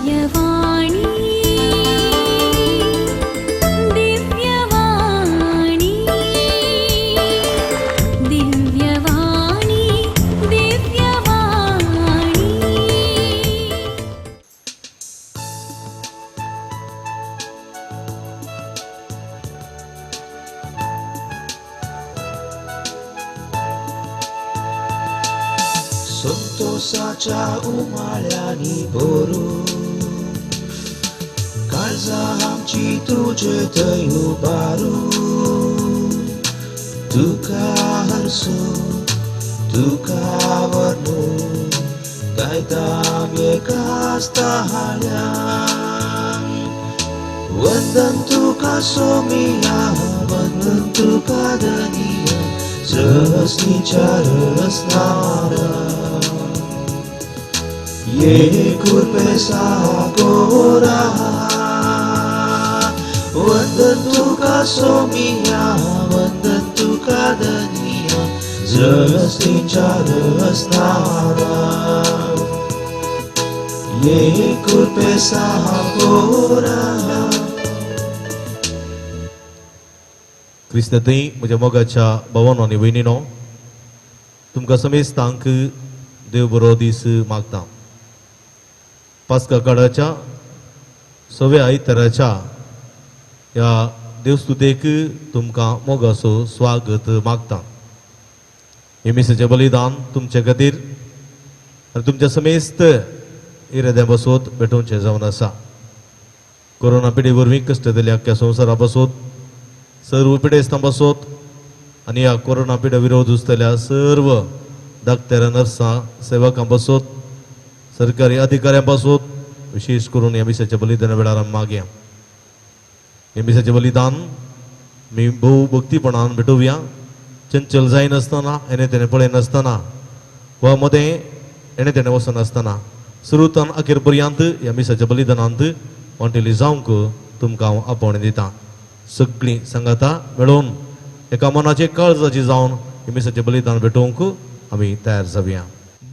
दिव्यवाणी दिव्यवाणी दिव्यवाणी दिव्यवाणी। संतोषाच्या उमाळ्यांनी भरून काळजां आमची तुजे थंय उबारून तुका हरसून तुका वर्णून गायता आमी एकाच ताळ्यान। वंदन तुका सोमिया, वंदन तुका धनिया, सृष्टीच्या रचणारा। ये कृपेसा गोरा, वंदन तुका सोमिया, वंदन तुका धनिया, सृष्टीच्या रचणारा। ये कृपेसा गोरा। क्रिस्तांतय म्हज्या मोगाच्या भावानो आनी भयणीनो, तुमकां समेस्तांक देव बरो दीस मागता। पास्का काळाच्या सव्या आयताराच्या ह्या देवस्तुतेक तुमकां मोगाचो स्वागत मागता। हे मिसाचें बलिदान तुमचे खातीर आनी तुमच्या समेस्त इराद्या बसोत भेटोवचें जावन आसा। कोरोना पिडे वरवीं कश्ट दिल्ल्या अख्ख्या संवसारा बसोत, सर्व पिडेस्तां बसोत आनी ह्या कोरोना पिड्या विरोध उचतल्या सर्व डाक्टरां, नर्सां, सेवकां बसोत, सरकारी अधिकाऱ्यां बसोत, विशेष करून ह्या मिसाच्या बलिदाना वेळार आमी मागया। ह्या मिसाचें बलिदान आमी भोव भक्तीपणान भेटोवया, चंचल जायनासतना, हेणे तेणे पळयनासतना वा मदें हेणे तेणे वचनासतना सुरूतान अखेर पर्यंत ह्या मिसाच्या बलिदानांत वांटेली जावंक तुमकां हांव आपोवणें दितां। सगळीं सांगाता मेळोवन एका मनाचे काळजाची जावन ह्या मिसाचें बलिदान भेटोवंक आमी तयार जावया।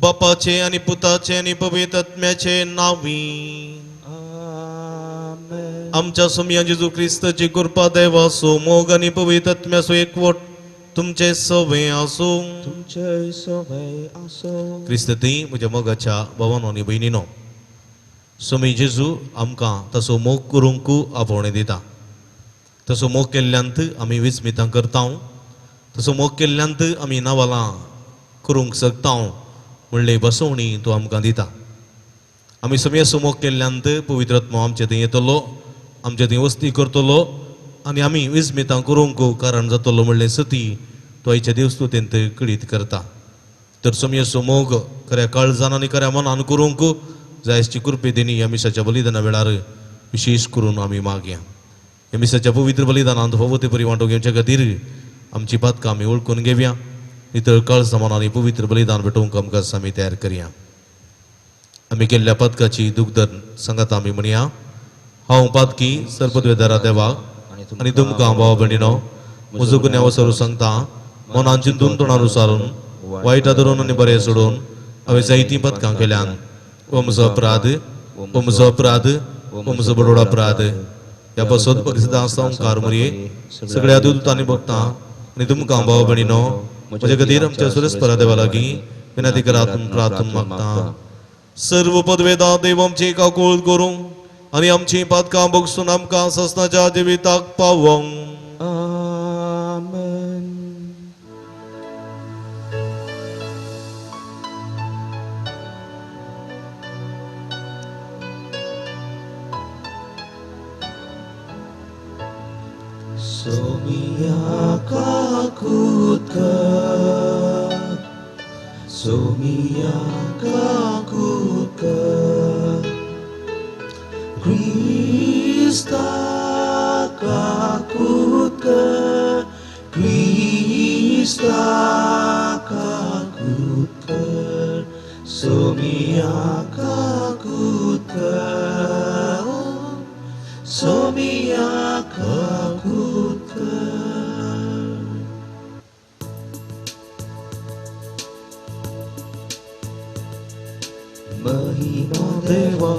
बापाचे आनी पुताचे आनी पवित्र आत्म्याचे नांवी आमेन। आमच्या सोमया जेजू क्रिस्ताची कृपा, देवाचो मोग आनी पवित्र आत्म्याचो एकवट तुमचे सवे आसूं। तुमचे सवे आसूं। क्रिस्तांतय म्हज्या मोगाच्या भावानो आनी भयणीनो, सोमी जेजू आमकां तसो मोग करूंक आपोवणें दिता। तसो मोग केल्ल्यांत आमी विस्मितां करता, तसो मोग केल्ल्यांत आमी नावालां करूंक शकता म्हणले बसवणी तो आमकां दिता। आमी सोमयाचो मोग केल्ल्यांत पवित्र आत्मो आमचे थंय येतलो, आमचे थंय वस्ती करतलो आनी आमी विस्मितां करूंक कारण जातलो म्हणलें सती तो आयच्या देवस्तुतेंत कळीत करता। तर सोमयाचो मोग खऱ्या काळजान आनी खऱ्या मनान करूंक जायची कृपे देणी ह्या मिसाच्या बलिदाना वेळार विशेष करून आमी मागया। ह्या मिसाच्या पवित्र बलिदानांत फावो ते परी वांटो घेवच्या खातीर आमची पातकां आमी वळखून घेवया, नितळ काळजां मनान पवित्र बलिदान भेटोवंक आमकां आमी तयार करया। आमी केल्ल्या पातकाची दुग्धन सांगात आमी म्हणया, हांव पातकी सर्पद्वेदारा देवाक आनी तुमकां भाव भयणीनो म्हजो गुन्यांव सरू सांगता, मनान चिंतून तोंडान उसारून वायटा धरून आनी बरें सोडून हांवें जायतीं पातकां केल्यान। हो म्हजो अपराध, हो म्हजो अपराध, हो म्हजो बडोड अपराध। ह्या पासत भगसदां संवकार मुरये सगळ्या दुतांनी भोगता आनी तुमकां भाव भयणीनो म्हज्या खातीर आमच्या सुरेस्परा देवा लागीं विनंती करात प्रार्थना मागता। सर्व पदवेदा देव आमची काकूळ करूंक आनी आमची पातकां भोगसून आमकां ससनाच्या जिविताक पावोवंक। आमेन। सोमिया काकूत कर, सोमिया काकूत कर, क्रिस्ता काकूत कर, क्रिस्ता काकूत कर, सोमिया काकूत कर, सोमिया काकूत कर। महिमा देवा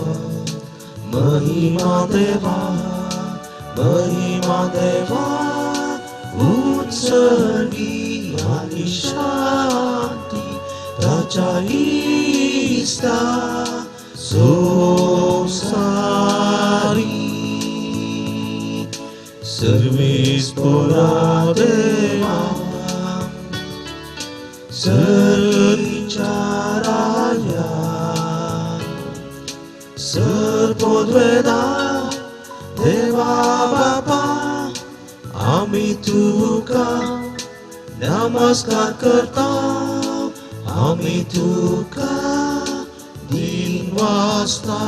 महिमा देवा महिमा देवा उत्सर्गी आनी शांती ताच्या इस्ता संवसारी सर्वीस पुरा देवा सर्वीच्या राया सर्पोद्वेदा देवा बापा आमी तुका नमस्कार करता आमी तुका दिन वाजता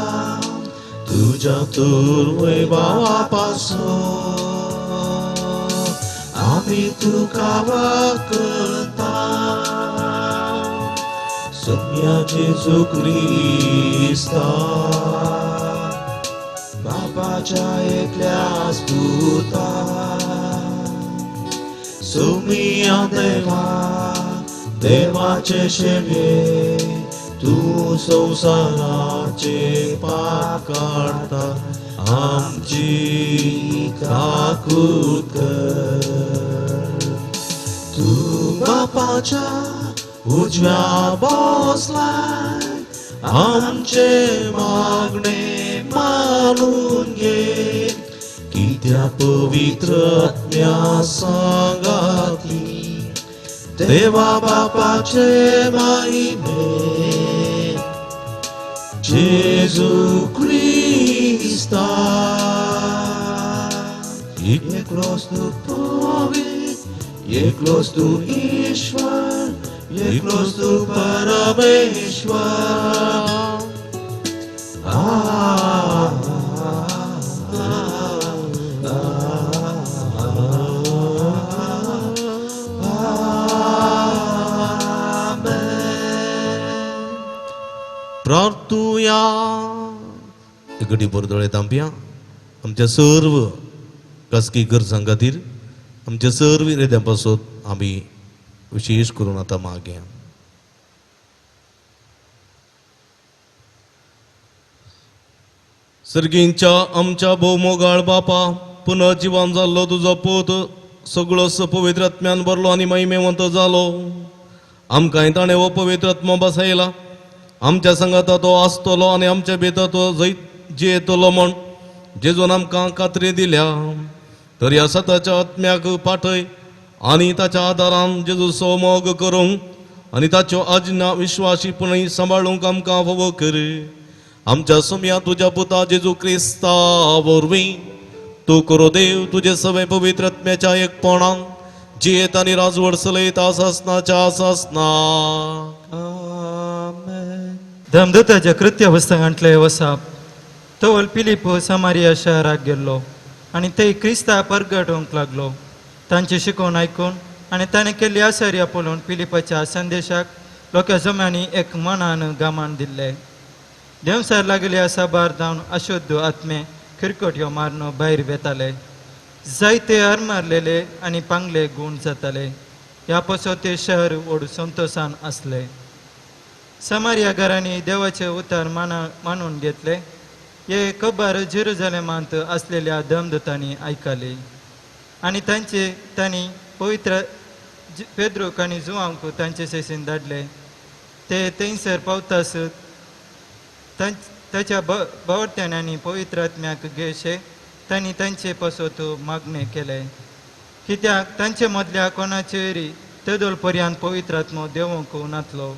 तुज्या तुर्वे बापासून आमी तुका वखता सोम्या जेजू क्रिस्ता बापाच्या एकल्याच पुता सोम्या देवा देवाचे शेवे तूं संवसाराचे पाप काडटा आमची काकूत कर तूं बापाच्या उजव्या बसलाय आमचे मागणे मानून घे कित्या पवित्र आत्म्या सांगाती देवा बापाचे महिमे जेजू क्रिस्ता एकलोच तूं पवित्र एकलोच तूं ईश्वर एकलोच तूं परमेश्वर. प्रार्थुया. इकडे बोरदोळे तांपया आमच्या सर्व खासगी गरजां खातीर आमच्या सर्व इराद्यां पासत आमी विशेष करून आतां मागया. सर्गींच्या आमच्या भोवमोगाळ बापा पुनर्जिवन जाल्लो तुजो पूत सगळो पवित्र आत्म्यान भरलो आनी महिमेवंत जालो. आमकांय ताणें हो पवित्र आत्मो बसयला. आमच्या सांगाता तो आसतलो आनी आमच्या भितर तो जैत जियेतलो म्हण जेजून आमकां खात्री दिल्या. तर ह्या सताच्या आत्म्याक पाठय आनी ताच्या आदारान जेजूचो मोग करूंक आनी ताच्यो आज्ञा विश्वासीपणी सांबाळूंक आमकां फावो कर. आमच्या सोम्या तुज्या पुता जेजू क्रिस्ता वरवीं तूं करो देव तुजे सगळे पवित्र आत्म्याच्या एकपणान जियेत आनी राजवड चलयत आसासनाच्या आसासना. धमदूताच्या कृत्य पुस्तकांतले वसाप तवल पिलिप समारिया शहराक गेल्लो आनी थंय क्रिस्ता परगटोवंक लागलो. तांची शिकवण आयकून आनी ताणें केल्ली आसर्या पळोवन पिलिपाच्या संदेशाक लोकां जम्यांनी एक मनान गामान दिल्ले. देंवसार लागले साबार जावन अशुद्ध आत्मे खिरकट्यो मारून भायर वेताले. जायते हरमारलेले आनी पांगले गूण जाताले. ह्या पासत ते शहर व्हड संतोशान आसले. समारिया घरांनी देवाचे उतार मानून घेतले. हे खबर जेरुजलेमांत आसलेल्या दमदूतांनी आयकली आनी तांचे तांणी पवित्र पेद्रूक आनी जुवांक तांचे सेसीन धाडले. ते थंयसर पावतास ताच्या बावडत्यान आनी पवित्र आत्म्याक घेशे तांणी तांचे पासत मागणें केलें. कित्याक तांचे मदल्या कोणाचेर तेदोल पर्यंत पवित्र आत्मो देवूंक नातलो.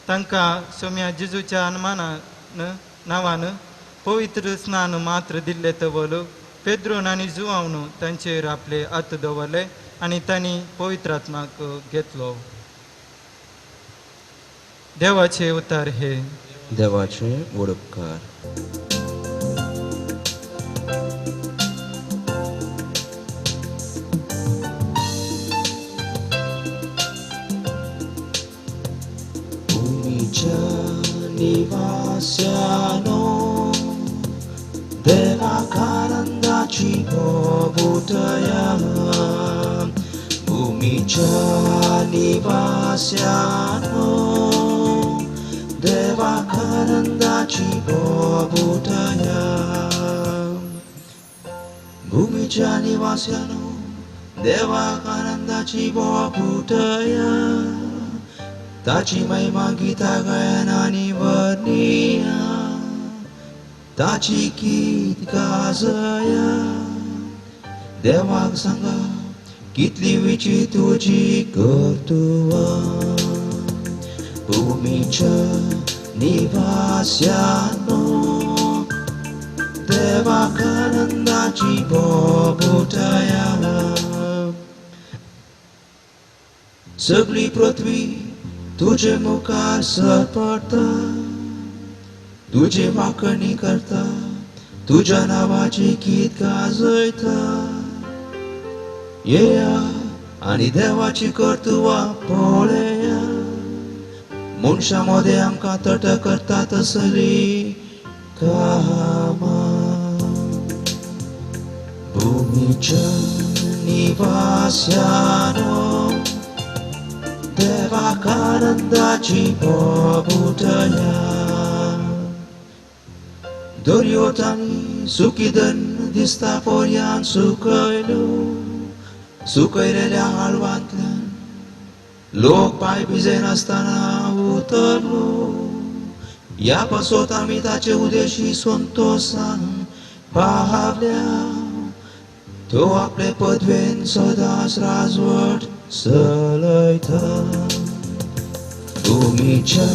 तांकां सोम्या जेजूच्या अनुमानान नांवान पवित्र स्नान मात्र दिल्ले तवल पेद्रून आनी जुवावन तांचेर आपले हात दवरले आनी तांणी पवित्र आत्माक घेतलो. देवाचे उतार हे देवाचे व्हड उपकार. भूमीच्या निवास्यानो देवाक आनंदाची भोवतया भूमीच्या निवास्यानो देवाक आनंदाची भोवतया. भूमीच्या निवास्यानो देवाक आनंदाची बोब उठया, ताची महिमा गीता गायन आनी वर्णिया, ताची गीत गाजया. देवाक सांगा कितली विची तुजी कर्तुवां. भूमीच्या निवास्यानो देवाक आनंदाची बोब उठया. सगळी पृथ्वी तुजे मुखार सरपडटा, तुजी वाकणी करता, तुज्या नांवाची गीत गाजयता. येया आनी देवाची कर्तुवां पळया, मनशां मदें आमकां तट करता तसली कामां. भूमीच्या निवास्यानो देवाक आनंदाची बोब उठया. दर्योतांनी सुखीदन दिसता पोरयान सुकयलो, सुकयलेल्या हालवांतल्यान लोक पांय भिजयनासतना उतरलो. ह्या पासत आमी ताचे उदेशी संतोसान पावल्या, तो आपले पदवेन सदांच राजवट चलयता. भूमीच्या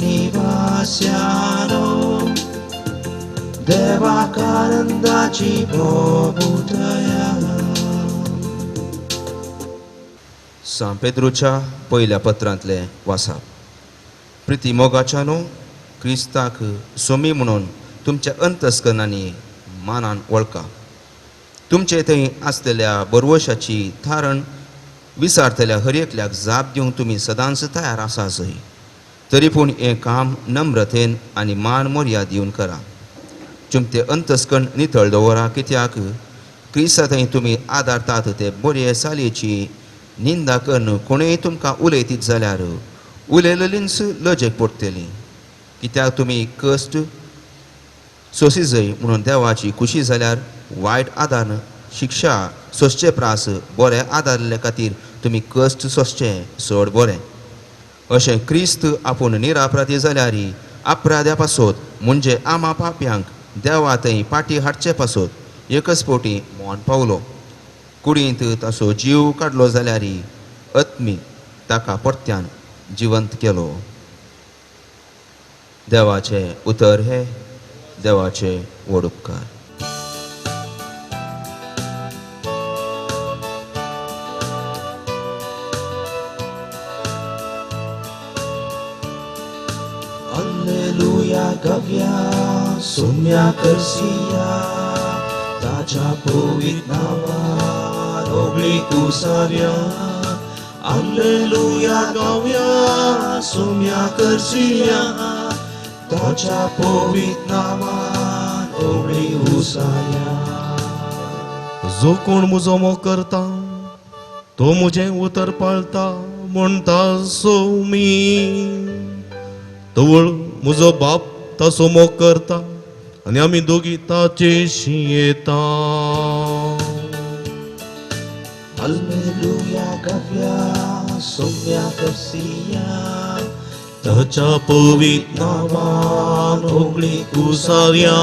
निवास्यानो देवाक आनंदाची बोब उठया. सांत पेद्रूच्या पयल्या पत्रांतलें वासाप. प्रिती मोगाच्यानो, क्रिस्ताक सोमी म्हणून तुमच्या अंतस्करणांनी मानान वळखा. तुमचे थंय आसलेल्या बरवशाची थारण विसारतल्या हर एकल्याक जाप दिवंक तुमी सदांच तयार आसा जय. तरी पूण हें काम नम्रतेन आनी मान मर्याद दिवन करा. तुमचें अंतस्कर्ण नितळ दवरा, कित्याक क्रिस्ता थंय तुमी आदारतात ते बरे सालयेची निंदा करून कोणूय तुमकां उलयतीत जाल्यार उलयलेलींच लजेक पडटली. कित्याक तुमी कश्ट सोंसी जय म्हणून देवाची खुशी जाल्यार वायट आदार शिक्षा सोंसचे प्रास बरें आदारिल्ले खातीर तुमी कश्ट सोंसचे चड बरें. अशें क्रिस्त आपूण निरापराधी जाल्यार अपराध्या पासत म्हणजे आमा पापयांक देवा थंय पाटी हाडचे पासत एकच फावटी मोन पावलो. कुडींत ताचो जीव काडलो जाल्यार आत्मी ताका परत्यान जिवंत केलो. देवाचें उतर हें, देवाचे व्हड उपकार. Alleluia गव्या सुम्या करसिया, ताच्या पवित नांवान होगळी कुसार्या. Alleluia गव्या सुम्या करसिया, ताच्या पवित नांवान होगळी उसार्या. जो कोण म्हजो मोग करता तो म्हजें उतर पाळता म्हणटा सोमी. तवळ म्हजो बाप ताचो मोग करता आनी आमी दोगी ताचेशी येता. Alleluia गव्या सुम्या करसिया, ताच्या पवित नांवान होगळी कुसार्या.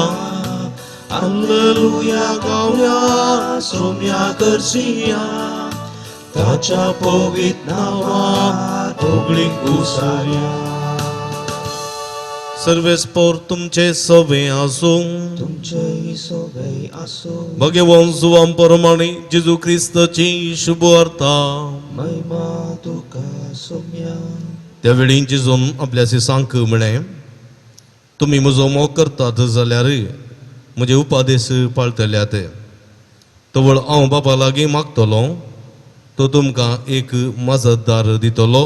Alleluia गव्या सुम्या करसिया, ताच्या पवित नांवान होगळी कुसार्या. सर्वेस्पोर तुमचे सवे आसूं, तुमचे सोबे आसूं. भगवान जुवां प्रमाणे जेजू क्रिस्ताची शुभ वार्ता. महिमा तुका सोम्या. त्यावेळी जेजून आपल्या शिसांक म्हळें, तुमी म्हजो मोग करतात जाल्यार म्हजे उपादेश पाळटल्यात. तवळ हांव बापा लागीं मागतलो, तो तुमकां एक मजतदार दितलो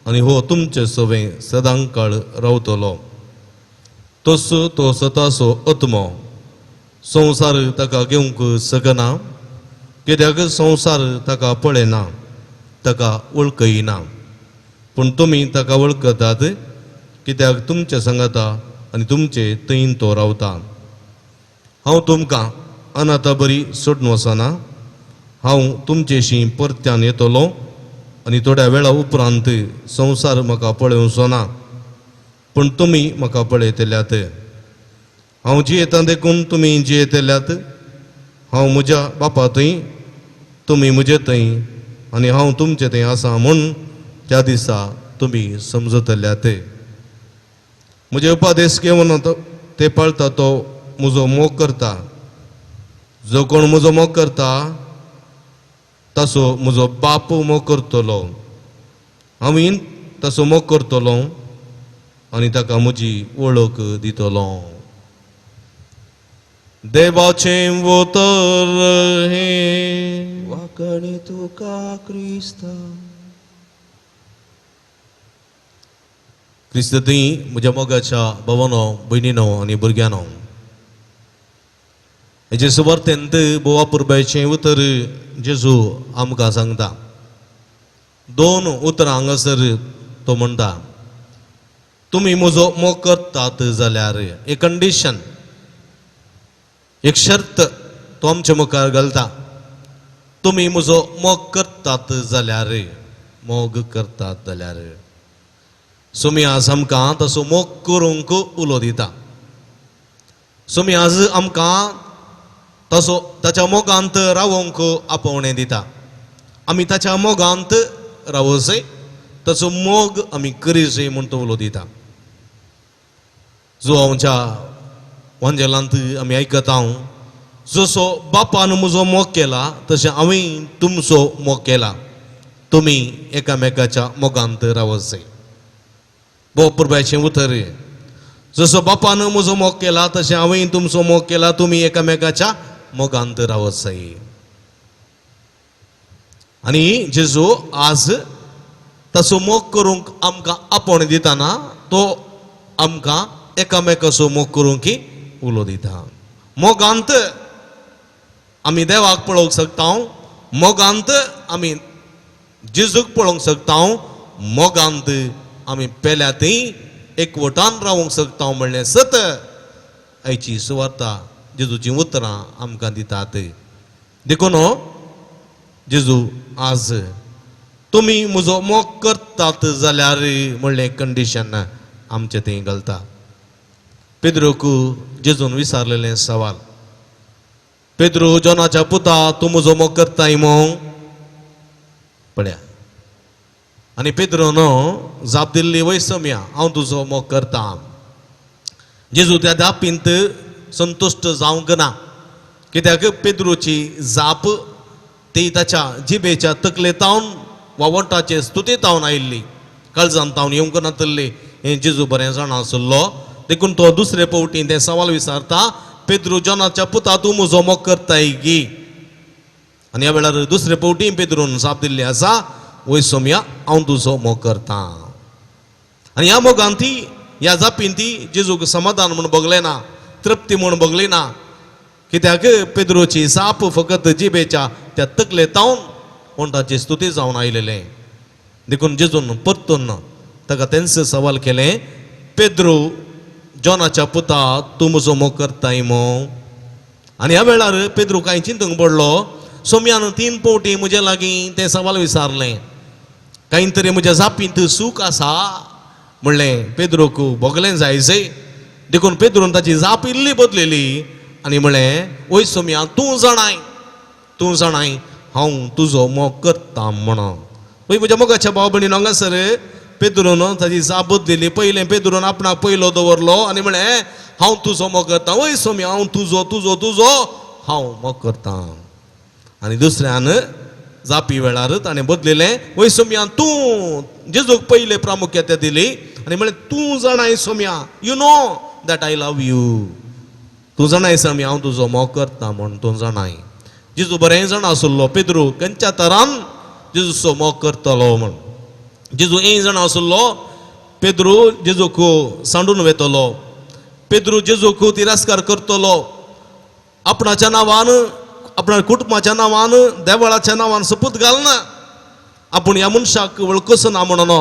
आनी हो तुमचे सवें सदांकाळ रावतलो. तस तो सताचो आत्मो, संवसार ताका घेवंक शकना, कित्याक संवसार ताका पळयना, ताका वळखयना. पूण तुमी ताका वळखतात, कित्याक तुमचे सांगाता आनी तुमचे थंय तो रावता. हांव तुमकां अनाथा बरी सोडून वचना. हांव तुमचेशी परत्यान येतलो आनी थोड्या वेळा उपरांत संवसार म्हाका पळोवचो ना, पूण तुमी म्हाका पळयतल्यात. हांव जियेता देखून तुमी जियेतल्यात. हांव म्हज्या बापा थंय, तुमी म्हजे थंय आनी हांव तुमचे थंय आसा म्हूण त्या दिसा तुमी समजतल्यात. म्हजे उपदेश घेवन ते पाळता तो म्हजो मोग करता. जो कोण म्हजो मोग करता ताचो म्हजो बाप मोग करतलो. हांव ताचो मोग करतलो आनी ताका म्हजी वळख दितलो. देवाचें उतर हें. वाकणी तुका क्रिस्ता. क्रिस्त थंय म्हज्या मोगाच्या भावानो, भयणीनो आनी भुरग्यांनो, हेजे सुवार्तेंत बोवा पुरबायचें उतर जेजू आमकां सांगता. दोन उतरां हांगासर तो म्हणटा, तुमी म्हजो मोग करतात जाल्यार, एक कंडिशन, एक शर्त तो आमच्या मुखार घालता. तुमी म्हजो मोग करतात जाल्यार, मोग करतात जाल्यार. सोमी आज आमकां तसो मोग करूंक उलो दिता. सोमी आज आमकां तसो ताच्या मोगांत रावोंक आपोवणें दिता. आमी ताच्या मोगांत रावोसय, ताचो मोग आमी करीसय म्हूण तो उलो दिता. जो आमच्या वांजेलांत आमी आयकता, जसो बापान म्हजो मोग केला तशें हांवें तुमचो मोग केला, तुमी एकामेकाच्या मोगांत रावसय. भोव पुरबायचें उतर. जसो बापान म्हजो मोग केला तशें हांवें तुमचो मोग केला, तुमी एकामेकाच्या मोगांत रावसय. आनी जेजू आज ताचो मोग करूंक आमकां आपोवणें दिताना तो आमकां एकामेकाचो मोग करूंक उलो दिता. मोगांत आमी देवाक पळोवंक शकता, मोगांत आमी जेजूक पळोवंक शकता, मोगांत आमी पेल्या थंय एकवटान रावंक शकता म्हणलें सत आयची सुवार्ता जेजूचीं उतरां आमकां दितात. देखून जेजू आज तुमी म्हजो मोग करतात जाल्यार म्हणलें कंडिशन आमचें थंय घालता. पेद्रूक जेजून विचारलेलें सवाल, पेद्रू जॉनाच्या पुता, तूं म्हजो मोग करताय मो? पळया. आनी पेद्रून जाप दिल्ली, वय सोम्या, हांव तुजो मोग करता. जेजू त्या जापींत संतुश्ट जावंक ना, कित्याक पेद्रूची जाप ती ताच्या जिबेच्या तकलेतावन वा वोंटाचे स्तुतीतावन आयिल्ली, काळजान तावन येवंक नातल्ली. हें जेजू बरें जाणा आसलो. देखून तो दुसरे फावटी तें सवाल विचारता, पेद्रू जॉनाच्या पुता, तूं म्हजो मोग करताय गी? आनी ह्या वेळार दुसरे फावटी पेद्रून जाप दिल्ली आसा, वय सोम्या, हांव तुजो मोग करता. आनी ह्या मोगान ती, ह्या जापीन ती जेजूक समाधान म्हूण भोगलें ना, तृप्ती म्हूण भोगली ना, कित्याक पेद्रूची जाप फकत जिबेच्या त्या तकले तावन वोंटाची स्तुती जावन आयलेलें. देखून जेजून परतून ताका तेंच सवाल केलें, पेद्रू जॉनाच्या पुता, तूं म्हजो मोग करताय मो? आनी ह्या वेळार पेद्रू कांय चिंतूंक पडलो. सोम्यान 3 फावटी म्हजे लागीं तें सवाल विचारलें, कांय तरी म्हज्या जापींत सूख आसा म्हणलें पेद्रूक भोगलें जायजय. देखून पेद्रून ताची जाप इल्ली बदलेली आनी म्हणलें, वय सोम्या, तूं जाणाय, तूं जाणाय हांव तुजो मोग करता म्हणून. वय म्हज्या मोगाच्या भाव भयणीन, हांगासर पेद्रून ताची जाप बदलेली. पयलें पेद्रून आपणाक पयलो दवरलो आनी म्हणलें, हांव तुजो मोग करता, वय सोम्या, हांव तुजो तुजो तुजो हांव मोग करता. आनी दुसऱ्यान जापी वेळार ताणें बदलेलें, वय सोम्या, तूं जेजूक पयले प्रामुख्यता दिली आनी म्हणलें, तूं जाणाय Saumya, you know that I love you, तूं जाणाय सोम्या हांव तुजो मोग करता म्हूण तूं जाणाय. जेजू बरें जाणा आसलो पेद्रू खंयच्या तरान जेजूचो मोग करतलो म्हूण. जेजू हें जाणा आसलो पेद्रू जेजूक सांडून वेतलो, पेद्रू जेजूक तिरस्कार करतलो, आपणाच्या नांवान, आपणा कुटुंबाच्या नांवान, देवळाच्या नांवान सोपूत घालना, आपूण ह्या मनशाक वळखूच ना म्हणून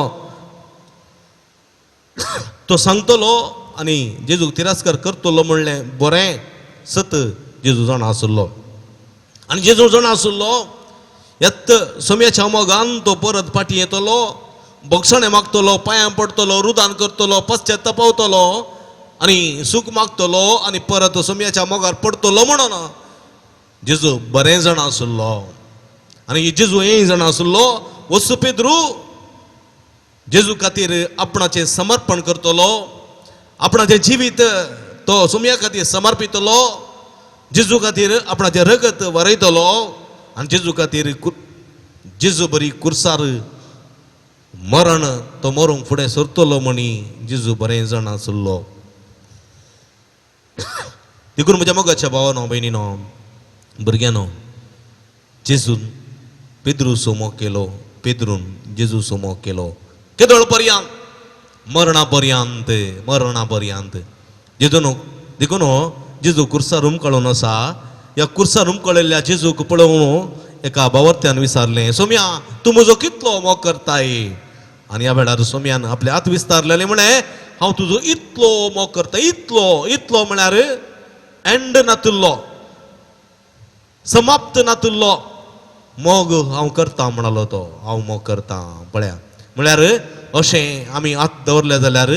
तो सांगतलो आनी जेजूक तिरस्कार करतलो म्हणलें बरें सत जेजू जाणा आसलो. आनी जेजू जाणा आसलो येत सोम्याच्या मोगान तो परत फाटीं येतलो, भोगसणें मागतलो, पांयां पडटलो, रुदान करतलो, पश्चाताप पावतलो आनी सूख मागतलो आनी परत सोम्याच्या मोगार पडटलो म्हणून जेजू बरें जाणा आसलो. आनी जेजू हें जाणा आसलो वचू पेद्रू जेजू खातीर आपणाचें समर्पण करतलो, आपणाचें जिवीत तो सोम्या खातीर समर्पितलो, जेजू खातीर आपणाचें रगत वरयतलो आनी जेजू खातीर जेजू बरी कुर्सार मरण तो मरूंक फुडें सरतलो म्हणी जेजू बरें जाणा आसलो. देखून म्हज्या मोगाच्या भावानो भयणीनो भुरग्यानो, जेजून पेद्रूचो मोग केलो, पेद्रून जेजूचो मोग केलो केदोळ पर्यंत, मरणा पर्यंत, मरणा पर्यंत. जेजून देखून जेजू कुर्सार हुमकळून आसा. ह्या कुर्सार हुमकळिल्ल्या जेजूक पळोवन एका बावर्त्यान विचारलें, सोम्या तूं म्हजो कितलो मोग करताय? आनी ह्या वेळार सोम्यान आपले हात विस्तारलेले म्हळें, हांव तुजो इतलो मोग करता, इतलो इतलो म्हळ्यार एंड नातुल्लो, समाप्त नातुल्लो मोग हांव करता म्हणालो तो, हांव मोग करता. पळया म्हळ्यार अशें आमी हात दवरले जाल्यार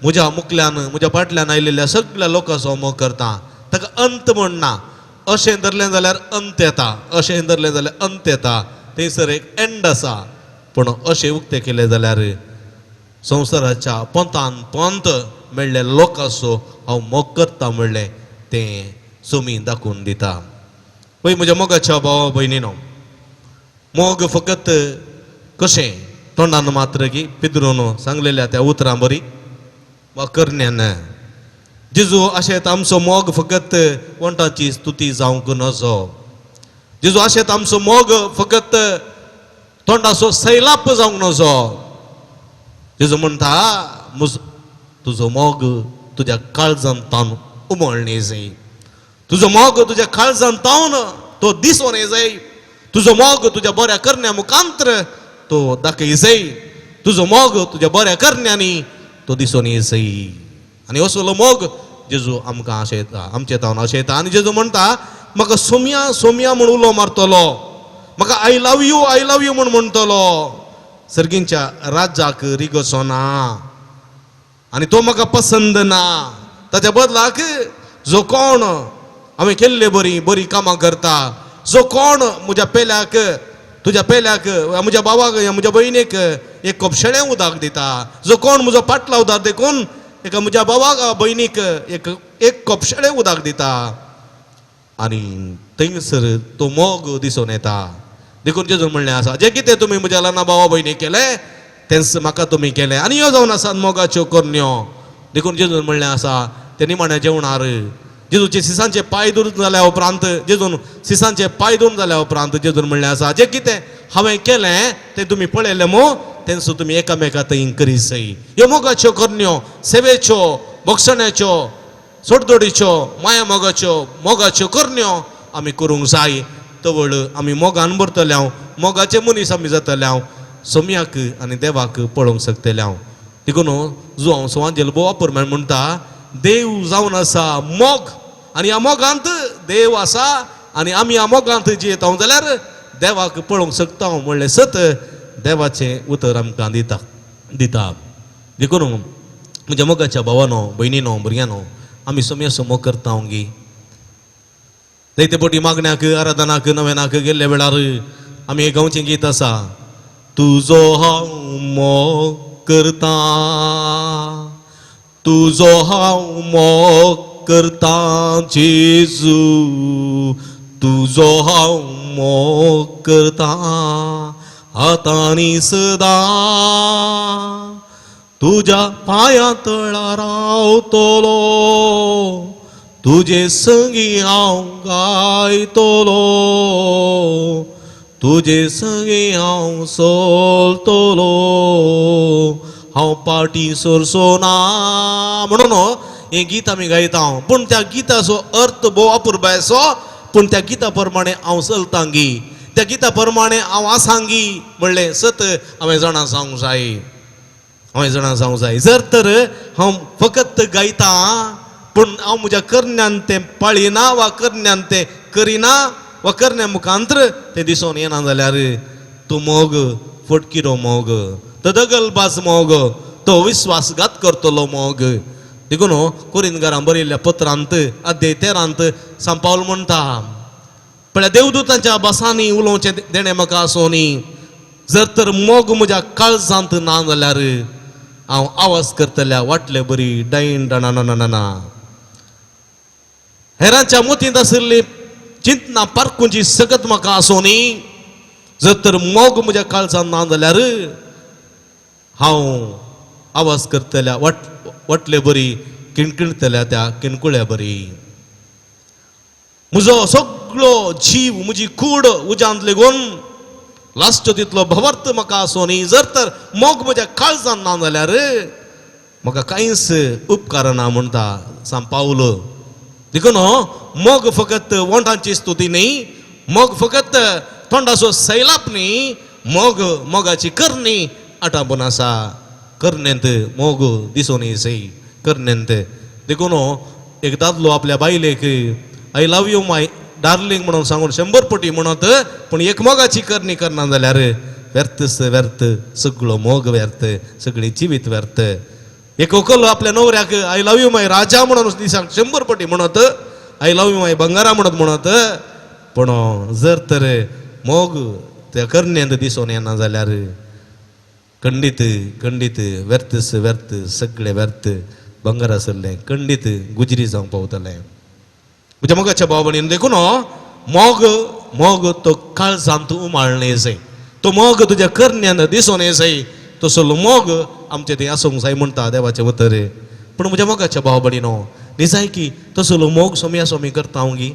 म्हज्या मुखल्यान म्हज्या फाटल्यान आयिल्ल्या सगळ्या लोकांचो मोग करता, ताका अंत म्हण ना. अशें धरलें जाल्यार अंत येता, अशें धरलें जाल्यार अंत येता, थंयसर एक एंड आसा. पूण अशें उक्तें केलें जाल्यार संवसाराच्या पंथान पंथ मेळ्ळे लोकांचो हांव मोग करता म्हणलें तें सोमी दाखोवन दिता. पळय म्हज्या मोगाच्या भावा भयणीनो, मोग फकत कशें तोंडान मात्र की पिद्रून सांगलेल्या त्या उतरां बरी वा करण्यान. जेजू अशें आमचो मोग फकत वंटाची स्तुती जावंक नजो. जेजू अशें आमचो मोग फकत तोंडाचो सैलाप जावंक नजो. जेजू म्हणटा तुजो मोग तुज्या काळजान तावन उमळणी जाय, तुजो मोग तुज्या काळजान तावन तो दिसोन जाय, तुजो मोग तुज्या बऱ्या करण्या मुखांत्र तो दाखय जाय, तुजो मोग तुज्या बऱ्या करण्यांनी तो दिसोन जाय. आनी असलो मोग जेजू आमकां आशयता, आमचे तावन आशयता. आनी जेजू म्हणटा म्हाका सोम्या सोम्या म्हूण उलो मारतलो, म्हाका I love you I love you म्हूण म्हणटलो, सर्गींच्या राज्याक रिगोचो ना आनी तो म्हाका पसंद ना. ताच्या बदलाक जो कोण हांवें केल्ले बरी बरी कामां करता, जो कोण म्हज्या पेल्याक तुज्या पेल्याक म्हज्या भावाक म्हज्या भयणीक एक कप शेळें उदक दिता, जो कोण म्हजो पाटला उदक देखून एका म्हज्या भावाक भयणीक एक एक कप शेळें उदक दिता, आनी थंयसर तो मोग दिसून येता. देखून जेजून म्हणलें आसा, जें कितें तुमी म्हज्या ल्हान भावा भयणीक केलें तेंच म्हाका तुमी केलें. आनी ह्यो जावन आसात मोगाच्यो करण्यो. देखून जेजून म्हणलें आसा ते निमाण्या जेवणार जेजूचे सिसांचे पांय धुवन जाल्या उपरांत, जेजून सिसांचे पांय धुवन जाल्या उपरांत जेजून म्हणलें आसा, जें कितें हांवें केलें तें तुमी पळयलें मू, तेंच तुमी एकामेका थंय करी सय. ह्यो मोगाच्यो करण्यो, सेवेच्यो, भोगसण्याच्यो, सोडदोडीच्यो, माया मोगाच्यो, मोगाच्यो करण्यो आमी करूंक जाय. तवळ आमी मोगान भरतले हांव, मोगाचे मनीस आमी जातले हांव, सोम्याक आनी देवाक पळोवंक शकतले हांव. देखून जो हांव सवांजेल भोव वापर म्हणटा, देव जावन आसा मोग आनी ह्या मोगांत देव आसा आनी आमी ह्या मोगांत जियेता जाल्यार देवाक पळोवंक शकता म्हणलें सत देवाचें उतर आमकां दिता दिता. देखून म्हज्या मोगाच्या भावानो भयणीनो भुरग्यानो, आमी सोम्याचो मोग करता गी. जायते पटी मागण्याक आराधनाक नवेनाक गेल्ल्या वेळार आमी एक गांवचें गीत आसा, तुजो हांव मोग करता, तुजो हांव मोग करता जेजू, तुजो हांव मोग करता आतां आनी सदां, तुज्या पांयां तळा रावतलो, तुजे संगी हांव गायतलो, तुजे संगी हांव चलतलो, हांव पाटी सरसो ना. म्हणून हें गीत आमी गायता. पूण त्या गिताचो अर्थ भोव अपुरबायचो, पूण त्या गिता प्रमाणे हांव चलतांगी, त्या गिता प्रमाणे हांव आसांगी म्हणलें सत हांवें जाणा जावंक जाय, हांवें जाणा जावंक जाय. जर तर हांव फकत गायता पूण हांव म्हज्या करण्यान तें पाळिना वा करण्यान तें करिना वा करण्या मुखांतर तें दिसून येना जाल्यार तो मोग फटकिरो मोग, तो दगलबाज मोग, तो विस्वासघात करतलो मोग. देखून कोरिंदकारां बरयल्ल्या पत्रांत अध्याय 13 सांत पावल म्हणटा, पळय देवदूतांच्या भासांनी उलोवचें देणें म्हाका आसूं न्ही, जर तर मोग म्हज्या काळजांत ना जाल्यार हांव आवाज करतल्या वाटले बरी डायन डणा. हेरांच्या मोतींत आशिल्ली चिंतना पारखुंची सकत म्हाका आसूं न्ही, जर तर मोग म्हज्या काळजांत ना जाल्यार हांव आवाज करतल्या वाटले बरी किणकिणतल्या त्या किणकुळ्या बरी. म्हजो सगळो जीव म्हजी कूड उज्यांत लेगून लास्ट तितलो भवार्थ म्हाका आसूं न्ही, जर तर मोग म्हज्या काळजांत ना जाल्यार म्हाका कांयच उपकारना म्हणटा सांत पावल. देखून मोग फकत वोंठांची स्तुती न्ही, मोग फकत तोंडाचो सैलाप न्ही, मोग मोगाची करणी आटापून आसा. करण्यांत मोग दिसून येसय करण्यांत. देखून एक दादलो आपल्या बायलेक I love you my darling म्हणून सांगून 100 पटी म्हणत, पूण एक मोगाची करणी करना जाल्यार व्यर्थच व्यर्थ, सगळो मोग व्यर्थ, सगळें जिवीत व्यर्थ. एक व्हंकल आपल्या नवऱ्याक I love you my राजा म्हणून दिसाक 100 पटी म्हणत, I love you my bagara म्हणत म्हणत, पूण जर तर मोग त्या करण्यांत दिसून येना जाल्यार खंडीत खंडीत व्यर्थच व्यर्थ, सगळें व्यर्थ, बंगार आसलें खंडीत गुजरी जावंक पावतलें. म्हज्या मोगाच्या भाव भयणीन, देखून मोग मोग तो काळजांत उमाळणे जाय, तो मोग तुज्या करण्यान दिसून येसय, तसलो मोग आमचे थंय आसूंक जाय म्हणटा देवाचें उतर. पूण म्हज्या मोगाच्या भाव भयणीनो, निजाय की तसलो मोग सोम्या सोमी करता हांव गी,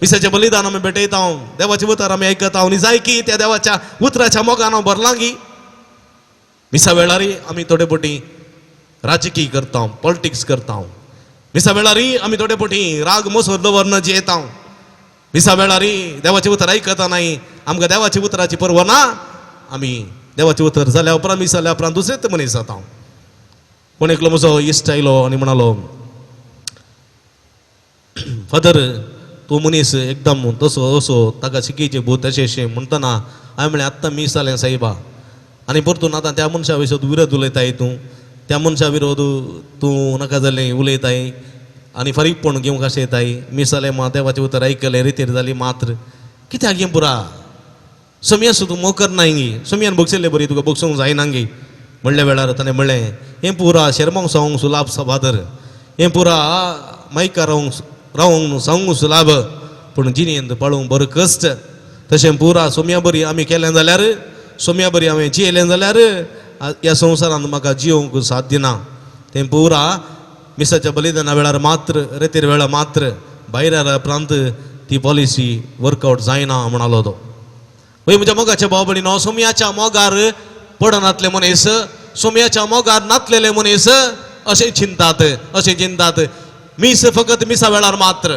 मिसाचें बलिदान आमी भेटयता, देवाचें उतर आमी आयकता, निजाय की त्या देवाच्या उतराच्या मोगान हांव भरलां गी. मिसा वेळारय आमी थोडे पटी राजकीय करता, पॉलिटिक्स करता, मिसा वेळारय आमी थोडे पटी राग मोसर दवरन जियेता, मिसा वेळारय देवाचें उतर आयकता नाही, आमकां देवाच्या उतराची पर्वा ना, आमी देवाचें उतर जाल्या उपरांत मीस जाल्या उपरांत दुसरेच मनीस जाता. कोण एकलो म्हजो इश्ट आयलो आनी म्हणालो, फादर तूं मनीस एकदम तसो असो ताका शिकीचे भूत अशें अशें म्हणटना हांवें म्हणलें आत्तां मीस जालें सायबा, आनी परतून आतां त्या मनशा विरोध विरोध उलयताय तूं, त्या मनशा विरोध तूं नाका जालें उलयताय आनी फारीकपण घेवंक अशें येताय. मीस जालें मा देवाचें उतर आयकलें रितीर जाली मात्र कित्याक हें पुरा सोमया सो तूं मोग करनाय गी, सोमयान बगशिल्ले बरी तुका बगसूंक जायना गी म्हणल्या वेळार ताणें म्हणलें हें पुरा शेरमांव सावंक सुलाभ फादर, हें पुरा मायकार रावंक रावंक सावंक सुलाभ, पूण जिणेंत पाळोवंक बरो कश्ट. तशें पुरा सोमया बरी आमी केलें जाल्यार, सोमया बरी हांवें जियेलें जाल्यार ह्या संवसारांत म्हाका जियोवंक साध्य ना. तें पुरा मिसाच्या बलिदाना वेळार मात्र, रेतीर वेळार मात्र, भायर आयल्या उपरांत ती पॉलिसी वर्कआवट जायना म्हणालो तो. वय म्हज्या मोगाच्या भाव भयणीनो, सोमयाच्या मोगार पडनातले मनीस, सोमयाच्या मोगार नातलेले मनीस अशें चिंतात, अशें चिंतात. मीस फकत मिसा वेळार मात्र,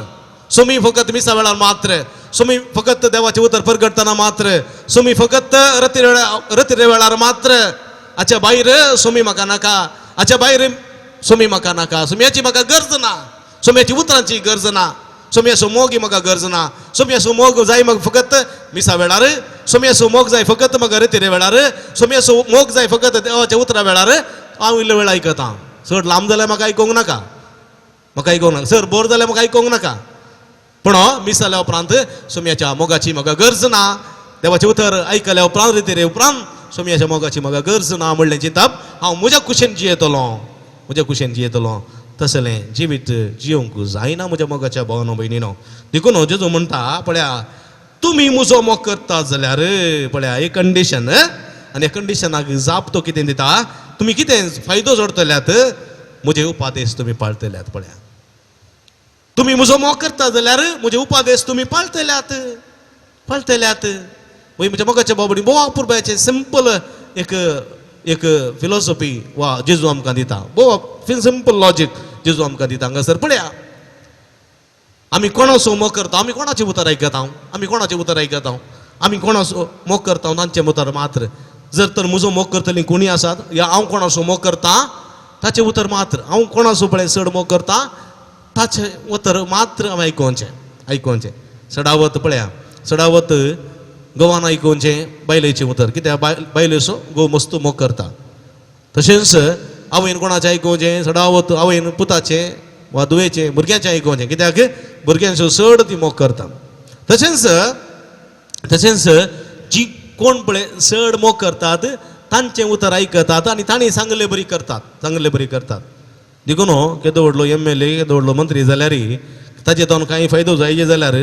सोमी फकत मिसा वेळार मात्र, सोमी फकत देवाचें उतर परगटतना मात्र, सोमी फकत रतीर वेळार मात्र, हाच्या भायर सोमी म्हाका नाका, हाच्या भायर सोमी म्हाका नाका, सोमयाची म्हाका गरज ना, सोमयाची उतरांची गरज ना, सोमयाचो मोगी म्हाका गरज ना, सोमयाचो मोग जाय म्हाका फकत मिसा वेळार, सोमयाचो मोग जाय फकत म्हाका रतीरे वेळार, सोमयाचो मोग जाय फकत देवाच्या उतरा वेळार. हांव इल्लो वेळ आयकता, चड लांब जाल्यार म्हाका आयकूंक नाका, म्हाका आयकूंक नाका, सर बोर जाल्यार म्हाका आयकूंक नाका, पूण मीस जाल्या उपरांत सोमयाच्या मोगाची म्हाका गरज ना, देवाचें उतर आयकल्या उपरांत रितीरे उपरांत सोमयाच्या मोगाची म्हाका गरज ना म्हणलें चिंतप हांव म्हज्या कुशेन जियेतलो, म्हज्या कुशेन जियेतलो. तसलें जिवीत जियोवंक जायना म्हज्या मोगाच्या भावनो भयणीनो. देखून जेजू म्हणटा पळया तुमी म्हजो मोग करता जाल्यार पळया एक कंडिशन, आनी ह्या कंडिशनाक जाप तो कितें दिता, तुमी कितें फायदो जोडटल्यात, म्हजे उपादेश तुमी पाळटल्यात. पळया तुमी म्हजो मोग करता जाल्यार म्हजे उपादेश तुमी पाळटल्यात, पाळटल्यात. वय म्हज्या मोगाच्या भाव भयणी, भोव अपुरबायेचें सिंपल एक एक फिलॉसॉफी वा जेजू आमकां दिता, भोव सिंपल लॉजीक जेजू आमकां दिता हांगासर. पळया आमी कोणाचो मोग करता, आमी कोणाचें उतर आयकता, आमी कोणाचें उतर आयकता, आमी कोणाचो मोग करता तांचें उतर मात्र. जर तर म्हजो मोग करतलीं कोणी आसात या हांव कोणाचो मोग करता ताचें उतर मात्र. हांव कोणाचो पळय चड मोग करता ताचें उतर मात्र हांवें आयकोवचें आयकोवचें. चडावत पळया चडावत घोवान आयकोवचें बायलेचें उतर, कित्याक बायलेचो घोव मस्त मोग करता. तशेंच आवयन कोणाचें आयकोवचें, चडावत आवयन पुताचें वा धुवेचें भुरग्यांचें आयकोवचें, कित्याक भुरग्यांचो चड ती मोग करता. तशेंच तशेंच जी कोण पळय चड मोग करतात तांचें उतर आयकतात आनी तांणी सांगले बरी करतात, सांगले बरी करतात. देखून केदो व्हडलो एमएलए केदो व्हडलो मंत्री जाल्यार ताचे तावन कांय फायदो जायचे जाल्यार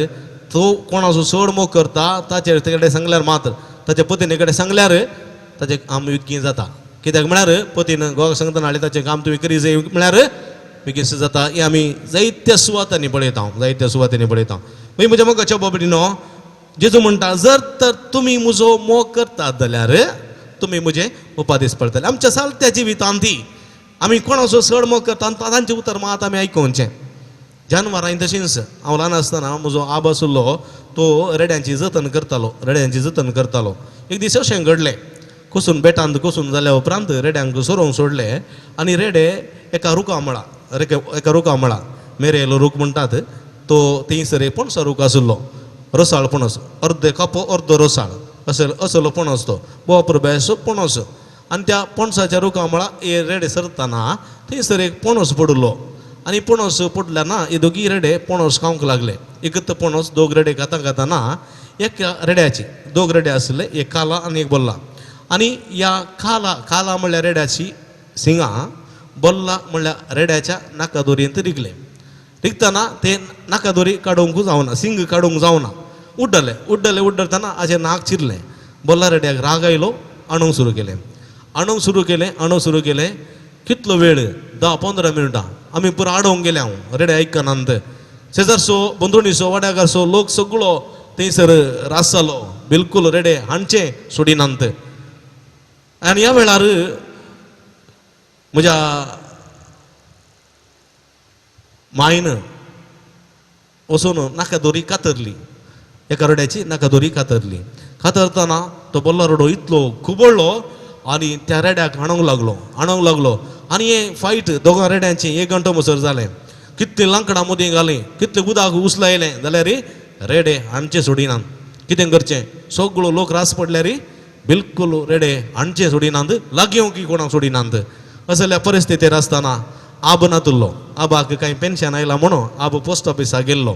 तो कोणाचो चड मोग करता ताचे कडेन सांगल्यार मात्र, ताच्या पतीने कडेन सांगल्यार ताचें काम बेगीन जाता. कित्याक म्हळ्यार पतीन घोवाक सांगतना हाडलें ताचें काम तुवें करी जाय म्हळ्यार बेगीन जाता. हें आमी जायत्या सुवातांनी पळयता, जायत्या सुवातांनी पळयता. मागीर म्हज्या मोगाच्या बाबडीनो जेजू म्हणटा जर तर तुमी म्हजो मोग करतात जाल्यार तुमी म्हजें उपादेश पळतले. आमच्या सालत्या जिवितांत ती आमी कोणाचो चड मोग करता तांचें उतर मात आमी आयकोवचें. जानवरां तशेंच हांव ल्हान आसतना म्हजो आबो आशिल्लो तो रेड्यांची जतन करतालो, रेड्यांची जतन करतालो. एक दीस अशें घडलें, कोसून बेटांत कोसून जाल्या उपरांत रेड्यांक सोरोवंक सोडले आनी रेडे एका रुखा मळा एका रुखा मळा मेरेलो रूख म्हणटात तो थंयसर एक पणसा रूख आशिल्लो, रोसाळ पणस, अर्दे कापो अर्दो रोसाळ असलो पणस तो बोपर बेसो पणस. आनी त्या पणसाच्या रुखा मळा हे रेडे सरतना थंयसर एक पणस पडिल्लो आनी पणस पडल्या ना हे दोगी रेडे पणस खावंक लागले. एकच पणस दोग रेडे खाता खाताना एक रेड्याची दोग रेडे आसले, एक काला आनी एक बोल्ला. आनी ह्या काला काला म्हणल्यार रेड्याची सिंगां, बोल्ला म्हणल्यार रेड्याच्या नाका दोरयेंत रिगले. रिगतना ते नाका दोरी काडूंक जावना, सिंग काडूंक जावना, उड्डले उड्डले उड्डतना हाजें नाक चिरलें. बोल्ला रेड्याक राग आयलो, आणूंक सुरू केलें, आणूंक सुरू केलें, आणूंक सुरू केलें. कितलो वेळ 10-15 मिनटां आमी पुरो आडोवंक गेले. हांव रेडे आयकनात, शेजारचो बंदोणीचो वाड्याकारचो लोक सगळो थंयसर रास जालो, बिलकूल रेडे हाणचें सोडिनात. आनी ह्या वेळार म्हज्या मायन वचून नाका दोरी कातरली, एका रड्याची नाका दोरी कातरली. कातरतना तो बोल्ला रडो इतलो खुबळ्ळो आनी त्या रेड्याक हाणूंक लागलो, हाणूंक लागलो. आनी हें फायट दोगां रेड्यांचें एक घंटो मसर जालें. कितलीं लांकडां मदीं घालीं, कितलें उदक उचलायलें जाल्यार रेडे हाणचें सोडिनात. कितें करचें, सगळो लोक रास पडल्यार बिलकूल रेडे हाणचें सोडिनात, लागीं की कोणाक सोडिनात. असल्या परिस्थितीर आसतना आब नातुल्लो, आबाक कांय पेन्शन आयलां म्हणून आब पोस्ट ऑफिसाक गेल्लो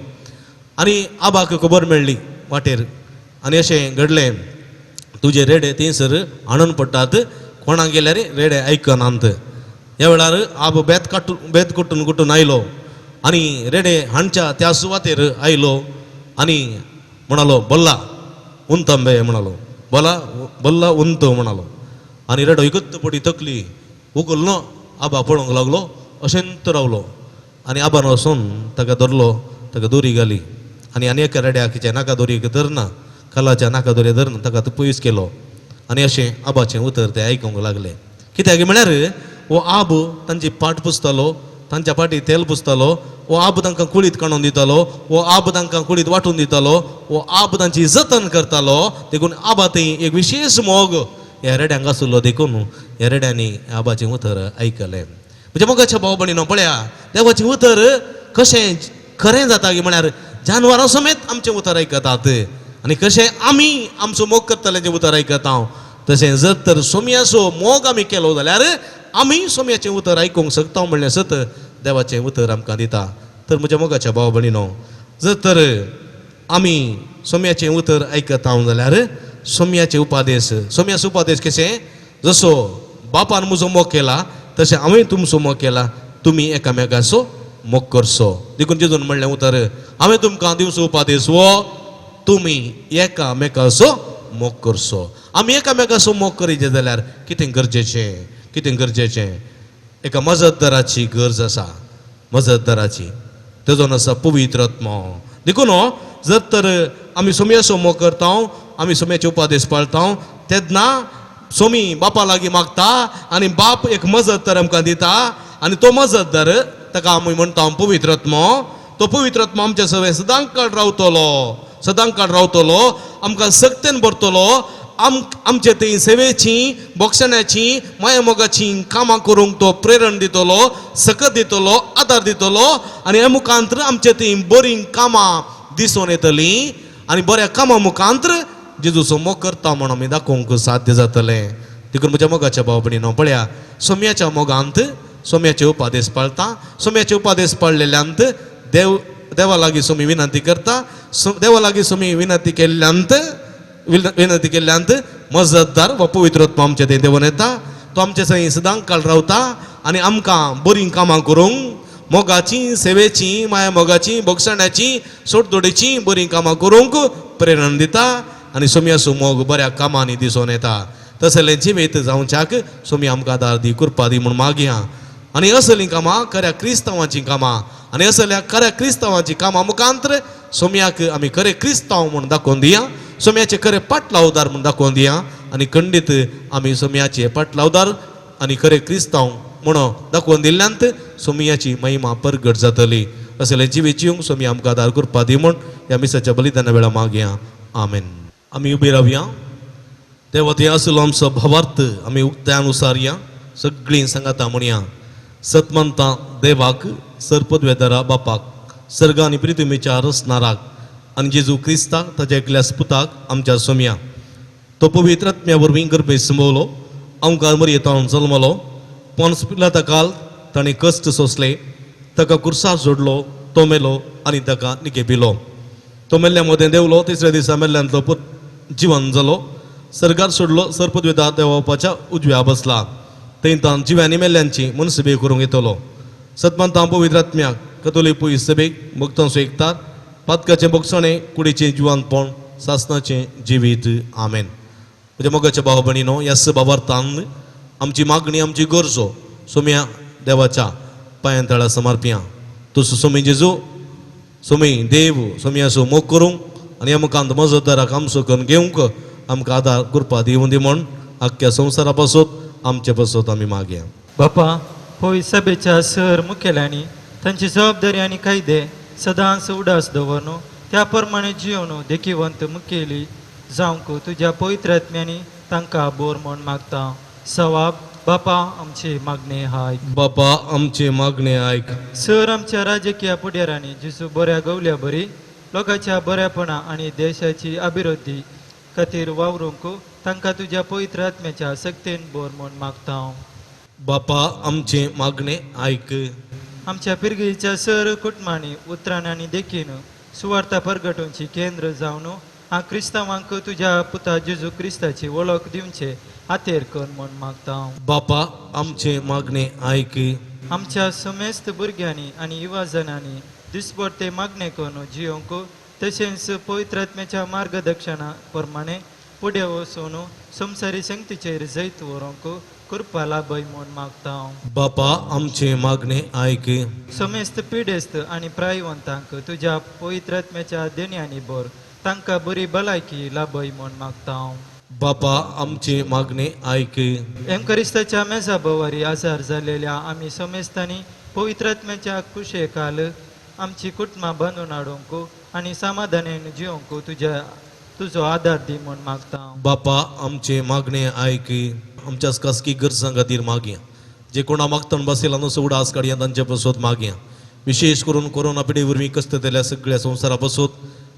आनी आबाक खबर मेळ्ळी वाटेर. आनी अशें घडलें, तुजे रेडे थंयसर हाणून पडटात, कोणाक गेल्यार रेडे आयकनात. ह्या वेळार आब बेत काटून बेत कुटून कुटून आयलो आनी रेडे हाणच्या त्या सुवातेर आयलो आनी म्हणालो बोल्ला उंतंबे म्हणालो, बोला बोल्ला उंत म्हणालो. आनी रेडो एकच पटी तकली उगल्लो, आबा पळोवंक लागलो, अशेंत रावलो. आनी आबान वचून ताका धरलो, ताका दोरी घाली आनी आनी एका रेड्याक नाका दोरीक धरना, कलाच्या नाका दोरी धरना ताका तो पयस केलो. आनी अशें आबाचें उतर ते आयकूंक लागले. कित्याक म्हळ्यार हो आब तांची पाट पुसतालो, तांच्या फाटी तेल पुसतालो, हो आब तांकां कुळीत काडून दितालो, हो आब तांकां कुळीत वांटून दितालो, हो आब तांची जतन करतालो. देखून आबा थंय एक विशेश मोग ह्या रेड्यांक आशिल्लो, देखून ह्या रेड्यांनी आबाचें उतर आयकलें. म्हज्या मोगाच्या भाव भयणीनो पळया देवाचें उतर कशें खरें जाता की म्हळ्यार जानवरां समेत आमचें उतर आयकतात आनी कशें आमी आमचो मोग करतले जें उतर आयकता. तशें जर तर सोम्याचो मोग आमी केलो जाल्यार आमी सोम्याचें उतर आयकूंक शकता म्हणलें सत देवाचें उतर आमकां दिता. तर म्हज्या मोगाच्या भाव भयणीनो जर तर आमी सोम्याचें उतर आयकता जाल्यार सोम्याचे उपादेश, सोम्याचो उपादेश कशें, जसो बापान म्हजो मोग केला तशें हांवें तुमचो मोग केला, तुमी एकामेकाचो मोग करचो. देखून जेजून म्हणलें उतर, हांवें तुमकां दिवचो उपादेश हो, तुमी एकामेकाचो मोग करचो. आमी एकामेकाचो मोग करीत जाल्यार कितें गरजेचें, कितें गरजेचें, एका मजतदाराची गरज आसा, मजतदाराची, तेजो आसा पवित्र आत्मो. देखून जर तर आमी सोम्याचो मोग करता, आमी सोम्याचे उपादेश पाळता, तेन्ना सोमी बापा लागीं मागता आनी बाप एक मजतदार आमकां दिता आनी तो मजतदार ताका आमी म्हणटा पवित्र आत्मो. तो पवित्र आत्मो आमच्या सगळें सदांकाळ रावतलो, सदांकाळ रावतलो, आमकां सक्तेन भरतलो, आमचे थंय सेवेची, बोक्षण्याची, मायामोगाची कामां करूंक तो प्रेरण दितलो, सकत दितलो, आदार दितलो आनी ह्या मुखांतर आमचे थंय बरीं कामां दिसून येतलीं आनी बऱ्या कामां मुखांतर जेजूचो मोग करता म्हूण आमी दाखोवंक साध्य जातलें. देखून म्हज्या मोगाच्या भाव भयणीनो, पळया सोम्याच्या मोगांत सोम्याचे उपादेश पाळता, सोम्याचे उपादेश पाळलेल्यांत देव देवा लागीं सोमी विनंती करता, देवा लागीं सोमी विनंती केल्ल्यांत विनंती केल्ल्यांत मजतदार वा पवित्र आत्मा आमचे थंय देंवन येता, तो आमचे थंय सदां काळ रावता आनी आमकां बरीं कामां करूंक, मोगाची, सेवेची, माया मोगाची, बोगसण्याची, सोडदोडीची बरीं कामां करूंक प्रेरणा दिता आनी सोम्याचो मोग बऱ्या कामांनी दिसून येता. तसलें जिवीत जावच्याक सोमी आमकां आदार दी, कृपा दी म्हूण मागया. आनी असलीं कामां खऱ्या क्रिस्तांवाचीं कामां आनी असल्या खऱ्या क्रिस्तांवाचीं कामां मुखांतर सोम्याक आमी खरे क्रिस्तांव म्हूण दाखोवन दिया, सोम्याचे खरे पाटलावदार म्हूण दाखोवन दिया आनी खंडीत आमी सोम्याचे पाटलावदार आनी खरे क्रिस्तांव म्हणून दाखोवन दिल्ल्यांत सोम्याची महिमा परगट जातली. असलें जिवीत जिवंक सोमी आमकां आदार कृपा दी म्हूण ह्या मिसाच्या बलिदाना वेळा मागया. आमेन. आमी उबी रावया. देवा थंय आसलो आमचो भावार्थ आमी उक्त्यान उसारया, सगळीं सांगाता म्हणया. सतमंता देवाक, सरपदवेदारा बापाक, सर्ग आनी प्रितुमीच्या रचणाराक आनी जेजू क्रिस्ताक ताच्या एकल्या पुताक आमच्या सोम्या, तो पवित्र आत्म्या वरवीं गर्भे संभवलो, आमकां मरयेतावन जल्मलो, पोन्स पिलाता काल ताणें कश्ट सोंसले, ताका कुर्सार जोडलो, तो मेलो आनी ताका निकेपिलो, तो मेल्ल्या मदें देंवलो, तिसऱ्या दिसा मेल्ल्यांतलो जिवन जालो, सर्गार सोडलो, सरपदवेदा देवापाच्या उजव्या बसला, थंय तान जिव्यांनी मेल्ल्यांची मनसबे करूंक येतलो. सतमंता पवित्र आत्म्याक, कतोलीक पयस सभेक, भक्तांचो एकतार, पातकाचें बोगसणें, कुडीचें जिवानपण, सासनाचें जिवीत. आमेन. म्हज्या मोगाच्या भाव भयणीनो, ह्या सभावार्थान आमची मागणी, आमची गरजो सोम्या देवाच्या पांयां तळा समर्पया. तसो सोमी जेजू, सोमी देव, सोम्याचो मोग करूंक आनी ह्या मुखांत मजतदाराक आमचो करून घेवंक आमकां आदार कृपा दिवूं दी म्हूण आख्ख्या संवसारा पासत आमचे पासत आमी मागया. बापा, पवित्र सभेच्या सर मुखेल्यांनी तांची जबाबदारी आनी कायदे सदांच उडास दवरनु त्या प्रमाणे जियोन देखिवंत मुखेली जावंक तुज्या पवित्र आत्म्यांनी तांकां बोर म्हूण मागता. सवाब बापा आमची मागणी आयक. बापा आमची मागणी आयक. सर आमच्या राजकीय फुडाऱ्यांनी जेजू बऱ्या गवल्या बरी लोकांच्या बऱ्यापणा आनी देशाची अभिवृद्धी खातीर वावरूंक तांकां तुज्या पवित्र आत्म्याच्या सक्तेन बोर म्हूण मागता. बापा आमचे मागणे आयक. आमच्या पिरगीच्या सर कुटुंबांनी उतरान आनी देखीन सुवार्ता परगटोवची केंद्र जावन हा क्रिस्तांवांक तुज्या पुता जेजू क्रिस्ताची वळख दिवचे हातेर कर म्हूण मागता. बापा आमचे मागणे आयक. आमच्या समेस्त भुरग्यांनी आनी युवा जणांनी दिसभर मागणे करून जियोंक तशेंच पवित्र आत्म्याच्या मार्गदर्शना प्रमाणे फुडें वचून संवसारी शक्तीचेर जैत व्हरूंक कृपा लाभय म्हूण मागता. बापा आमचे मागणे आयक. समेस्त पिडेस्त आनी प्रायवंतांक तुज्या पवित्र आत्म्याच्या देण्यांनी भर, तांकां बरी भलायकी लाभय म्हूण मागता. बापा आमचे मागणे आयक. एमकरिस्ताच्या मेजा भोवारी आजार जालेल्या आमी समेस्तांनी पवित्र आत्म्याच्या कुशेखाल आमची कुटुंबां बांदून हाडूंक आनी समाधानान जिवंक तुजो आदार दी म्हूण मागता. बापा आमचे मागणे आयक. आमच्या खासगी गरजां खातीर मागया, जे कोणा मागतान बसयला न्हू उडास काडया तांचे पासत मागया. विशेष करून कोरोना पिडे वरवीं कश्ट जाल्ल्या सगळ्या संवसारा पासत,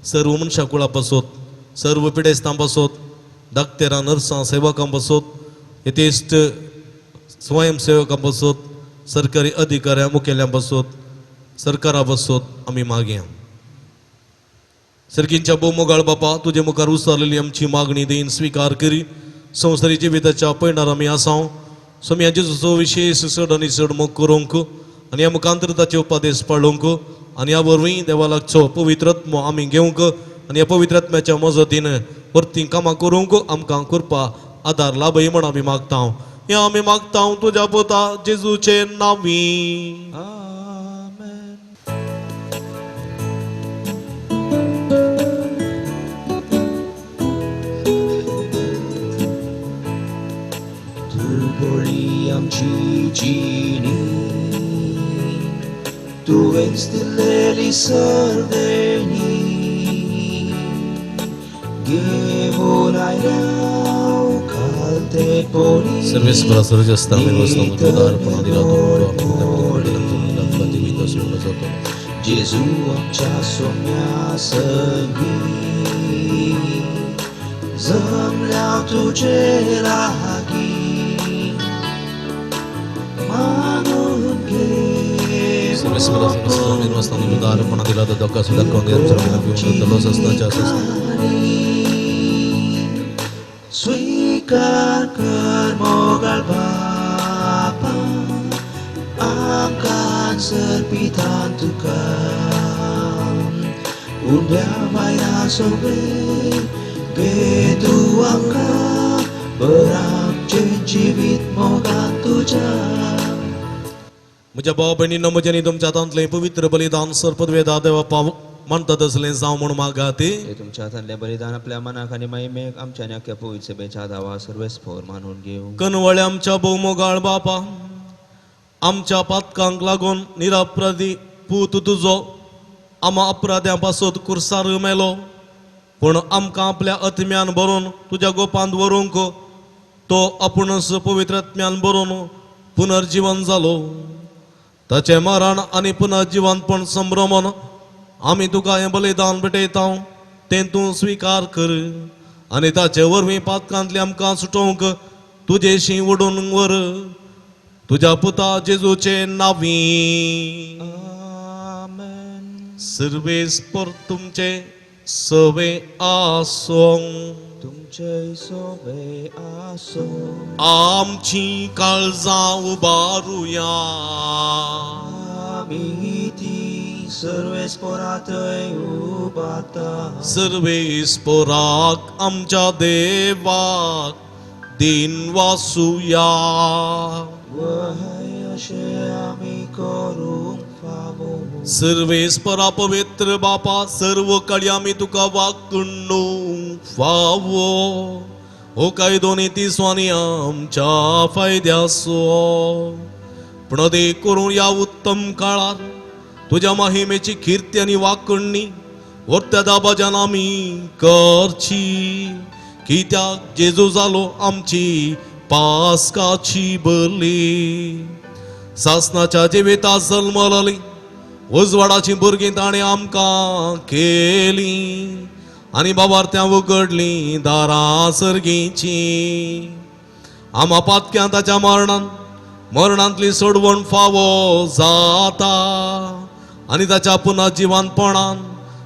सर्व मनशां कुळा पासत, सर्व पिडेस्तां पासत, डाक्टरां, नर्सां, सेवकां पासत, यथेश्ट स्वयंसेवकां पासत, सरकारी अधिकाऱ्यां मुखेल्यां पासत, सरकारा पासत आमी मागया. सर्गींच्या भोवमोगाळ बापा, तुजे मुखार उसारलेली आमची मागणी देईन स्विकार करी. संवसारी जिविताच्या पयणार आमी आसाव, सोम्या जेजूचो विशेष चड आनी चड मोग करूंक आनी ह्या मुखांतर ताचे उपदेश पाळूंक आनी ह्या वरवीं देवा लागचो पवित्र आत्मो आमी घेवंक आनी ह्या पवित्र आत्म्याच्या मजतीन परती कामां करूंक आमकां कृपा आदार लाभय म्हूण आमी मागता. ह्या आमी मागता तुज्या पुता जेजूचे नांवी. आमेन. तूं बरी आमची जिणी, तुवेंच दिलेली सर्देणी, घेवन आयल्या सर्वेस्परा सर्ज आसता आमी वचना उदारपणा दिला जेजू आमच्या सोम्या संगी जमल्या तुझे लागी मानून घे सर्वेस्परा सर्ज आसता आमी उदारपणा दिला तो धोका सुद्धा स्वीकार कर मोगाळ बापा आमकां सर्पितान तुका उंड्या माया सगळे घे तूं आमकां बरामचें जिवीत मोगान तुज्या. म्हज्या भाव भयणींनो म्हज्या आनी तुमच्या हातांतलें पवित्र बलिदान सर्पदवेदा देवा पाव मानता तसलें जावं म्हूण मागात. ते तुमच्या हातांतलें बलिदान आपल्या मनाक आनी महिमेक आमच्या आनी अख्ख्या पवित्र सभेच्या दावा सर्वेस्पोर मानून घेवं. कनवळे आमच्या भोवमोगाळ बापा, आमच्या पातकांक लागून निरापराधी पूत तुजो आमा अपराध्यां पासत कुर्सार मेलो, पूण आमकां आपल्या आत्म्यान भरून तुज्या गोपांत व्हरूंक तो आपुणच पवित्र आत्म्यान भरून पुनर्जिवन जालो. ताचें मरण आनी पुनर्जिवनपण संभ्रमण आमी तुका हें बलिदान भेटयता तें तूं स्विकार कर आनी ताचे वरवीं पातकांतली आमकां सुटोवंक तुजेशी ओडून व्हर तुज्या पुता जेजूचे नांवी. आमेन. सर्वेस्पर तुमचे सवे आसूं. तुमचे सोवे आसूं. आमची काळजां उबारुया. आमी ती सर्वेस्पराथंय उबारता. सर्वेस्पराक आमच्या देवाक दिन वासुया. वहय अशें आमी करूंक फावो. सर्वेस्परा पवित्र बापा, सर्व कळी आमी तुका वागणूक फावो. हो कायदो नी स्वानी आमच्या फायद्याचो, पूण अदीक करून ह्या उत्तम काळार तुज्या महिमेची कीर्ती आनी वाकणणी व्हरत्या दाबाज्यान आमी करची, कित्याक जेजू जालो आमची पास्काची बली. सासनाच्या जिविता जल्मलली उजवाडाची भुरगीं ताणें आमकां केली आनी बाबार उगडली दारां सर्गीची. आमा पातक्यां ताच्या मरणान मरणांतली सोडवण फावो जाता आनी ताच्या पुनः जिवानपणान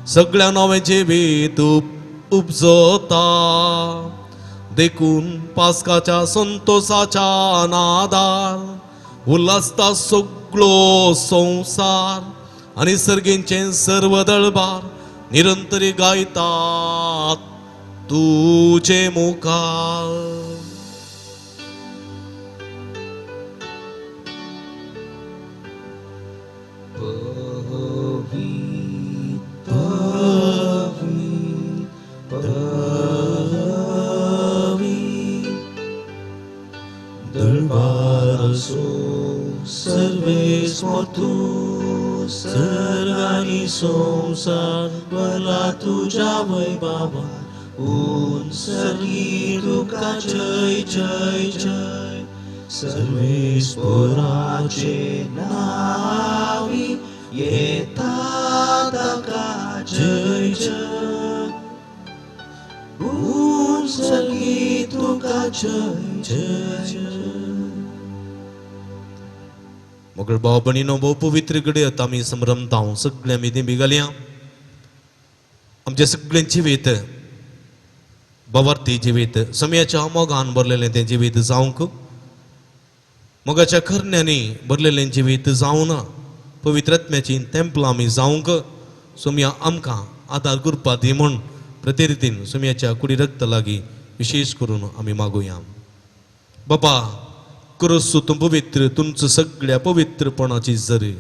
सगळ्या नवें जिवीत उपजता. देखून पास्काच्या संतोसाच्या नादार उल्हासता सगळो संवसार आनी सर्गींचें सर्व दळबार निरंतरी गायतात तुजे मुखार. सर्वेस्पर तूं सर्गानी संवसार भरला तुज्या वैभवान उंच तुका जय जय जय. सर्वेस्पराचे नांवी येता ताका जय जय. उंच तुका जय जय जय. मगर भाव भयणीनो भोव पवित्र घडयत आमी संभ्रमता सगळे आमी दिंबी घालया. आमचें सगळें जिवीत बाबार्थी जिवीत समयाच्या मोगान भरलेलें तें जिवीत जावंक, मोगाच्या करण्यांनी भरलेलें जिवीत जावना, पवित्र आत्म्याची तेंपलां आमी जावंक सोमया आमकां आदार करपा दी म्हूण प्रतिरितीन सोमयाच्या कुडी रक्त लागीं विशेश करून आमी मागुया. बाबा क्रोसू तूं पवित्र, तुमचो सगळ्या पवित्रपणाची जरी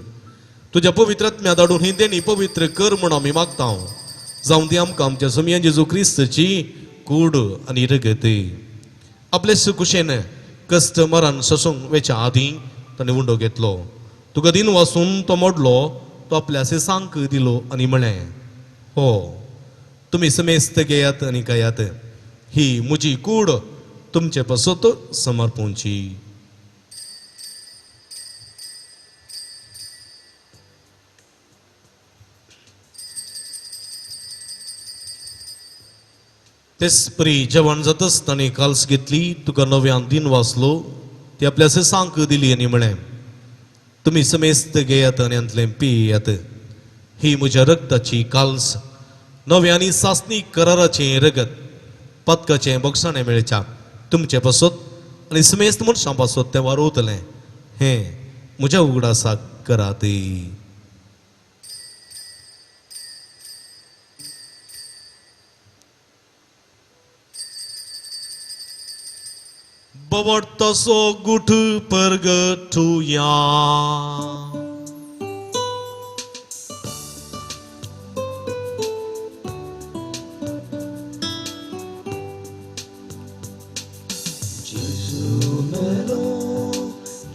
तुज्या पवित्र आत्म्या धाडून ही देणी पवित्र कर म्हूण आमी मागता. जावं ती आमकां आमच्या सोमया जेजू क्रिस्तची कूड आनी रगत. आपले सुकुशेन कश्ट मरण सोसूंक वेच्या आदीं ताणें उंडो घेतलो, तुका दिन वासून तो मोडलो, तो आपल्या सांक दिलो आनी म्हळें, हो तुमी समेस्त घेयात आनी खायात, ही म्हजी कूड तुमचे पासत समर्पूंची. तेच परी जेवण जातच ताणें काल्स घेतली, तुका नव्यान दिन वाचलो, ती आपल्या सांक दिली आनी म्हळें, तुमी समेस्त घेयात आनी हांतलें पियात, ही म्हज्या रक्ताची काल्स, नव्या आनी सासणी कराराचें रगत, पातकाचें बक्षाणें मेळच्या तुमचे पासत आनी समेस्त मनशां पासत तें वारोवतलें, हें म्हज्या उगडासाक करात. बवट तसो गुठ परगटुया. जेजू मेलो,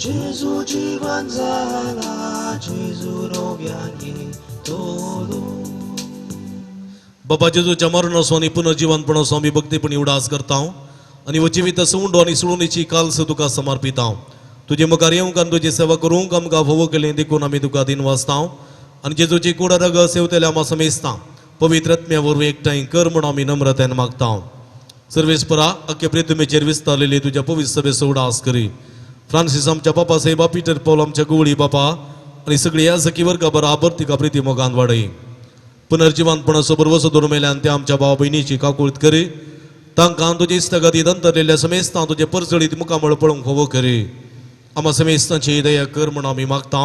जेजू जीवन जाला, जेजू नव्याने तोलो. बाबा जेजूच्या मरणाचो आनी पुनर्जीवनपणाचो आमी भक्तीपणी उडास करता आनी हो जिवीत उंडो आनी सुळुणीची काल्स तुका समर्पिता. तुजे मुखार येवंक आनी तुजी सेवा करूंक आमकां फावो केलें देखून आमी तुका दिन वाचता आनी जेजूची कूड रग सेवतल्या आमकां समेजता. पवित्र आत्म्या वरवीं एकठांय कर म्हूण आमी नम्रतेन मागता. सर्वेस्परा अख्खे प्रितुमेचेर विस्तारलेली तुज्या पवित्र सभेचो उडास करी. फ्रांसीस आमच्या बापा साहेबा, पीटर पॉल आमच्या गुवळी बापा आनी सगळी ह्या सखी वर्गा बराबर तिका प्रिती मोगान वाडय. पुनर्जिवनपणाचो बरवसो धरून मेल्यान त्या आमच्या भाव भयणीची काकूळत करी. तांकां तुजे इश्टागतीत अंतरलेल्या समेस्तां तुजे परजळीत मुखामळ पळोवंक फावो करी. आमा समेस्तांची दया कर म्हूण आमी मागता.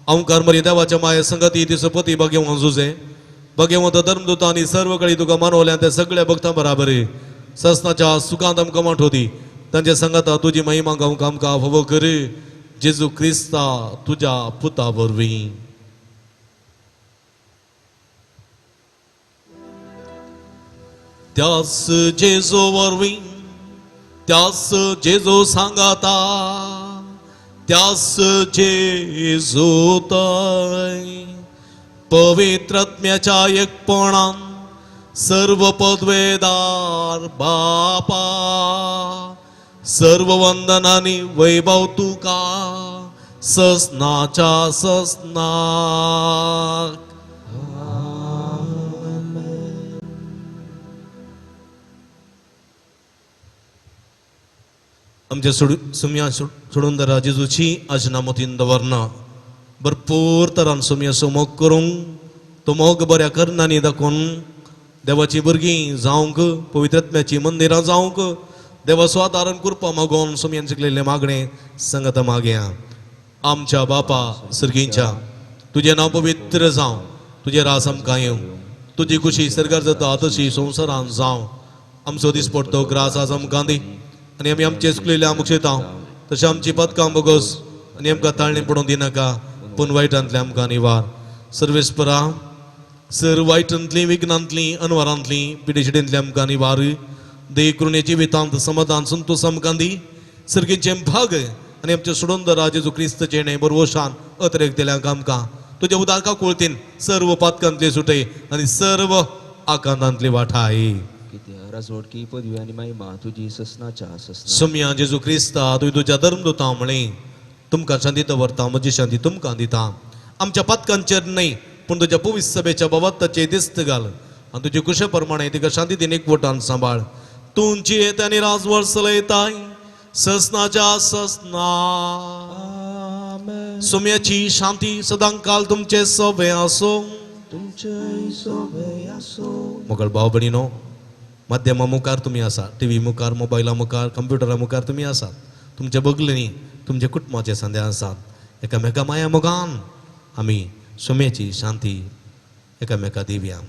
अंकार मरी देवाच्या माया संगती तिचो पती भाग्यवंत जुजे भाग्यवंत धर्मदूत आनी सर्व कळी तुका मानवल्या त्या सगळ्या भक्तां बराबर ससनाच्या सुखांत आमकां वांटो दी. तांच्या संगता तुजी महिमा गावंक आमकां फावो करी. जेजू क्रिस्ता तुज्या पुता वरवीं. त्यास जेजू वरवीं, त्यास जेजू सांगाता, त्यास जेजू तय पवित्र आत्म्याच्या एकपणान सर्व पदवेदार बापा सर्व वंदनानी वैभव तुका ससनाच्या ससनाक. आमच्या सुमया सोडून दरा जेजूची आजना मतीन दवरना भरपूर तरान सुमयाचो मोग करूंक तो मोग बऱ्या करणांनी दाखोवन देवाची भुरगीं जावंक पवित्र आत्म्याची मंदिरां जावंक देवाचो आदारान कृपा मागोवन सुमयान शिकलेलें मागणें संगत मागया. आमच्या बापा सर्गींच्या तुजें नांव पवित्र जावं, तुजें रास आमकां येवं, तुजी खुशी सर्गार जाता तशी संवसारान जावं. आमचो दिसपडतो ग्रास आज आमकां दी आनी आमी आमचे चुकलेले आमकां शेतां तशें आमची पदकां बोगस आनी आमकां ताळणी पडूंक दिनाका पूण वायटांतलें आमकां निवार. सर्वेस्परा सर वायटांतलीं विघ्नांतलीं अनवरांतलीं पिडेशिडेंतलीं आमकां निवार. दे करुणे जिवितांत समाधान संतोष आमकां दी. सर्गीचें भाग आनी आमचे सोडून जेजू क्रिस्तचें न्हय बरवशान अतिरेक दिल्यांक आमकां तुज्या उदारका कुळतीन सर्व पातकांतली सुटय आनी सर्व आकांतांतली वाठाय. राजवटकी पदवी आनी महिमा तुजी ससनाच्या ससना. सुमया जेजू क्रिस्ता तुवें तुज्या धर्मदूतां म्हळें तुमकां शांती दवरता म्हजी शांती तुमकां दिता. आमच्या पातकांचेर न्हय पूण तुज्या पवित्र सभेच्या बाबताचेर दिस्त घाल आनी तुजे कुशे प्रमाणे तिका शांती दिन एकवटान सांबाळ. तुमची येत आनी राजवट चलयताय ससनाच्या ससना. सुम्याची शांती सदांकाल तुमचे सोबे आसूं. तुमचे सोबे आसूं. मोगल भाव भयणीनो, माध्यमा मुखार तुमी आसात, टिवी मुखार, मोबायला मुखार, कंप्युटरा मुखार तुमी आसात. तुमच्या बगलेनी तुमच्या कुटुंबाचे संदे आसात. एकामेका माया मोगान आमी सुम्याची शांती एकामेका दिवया.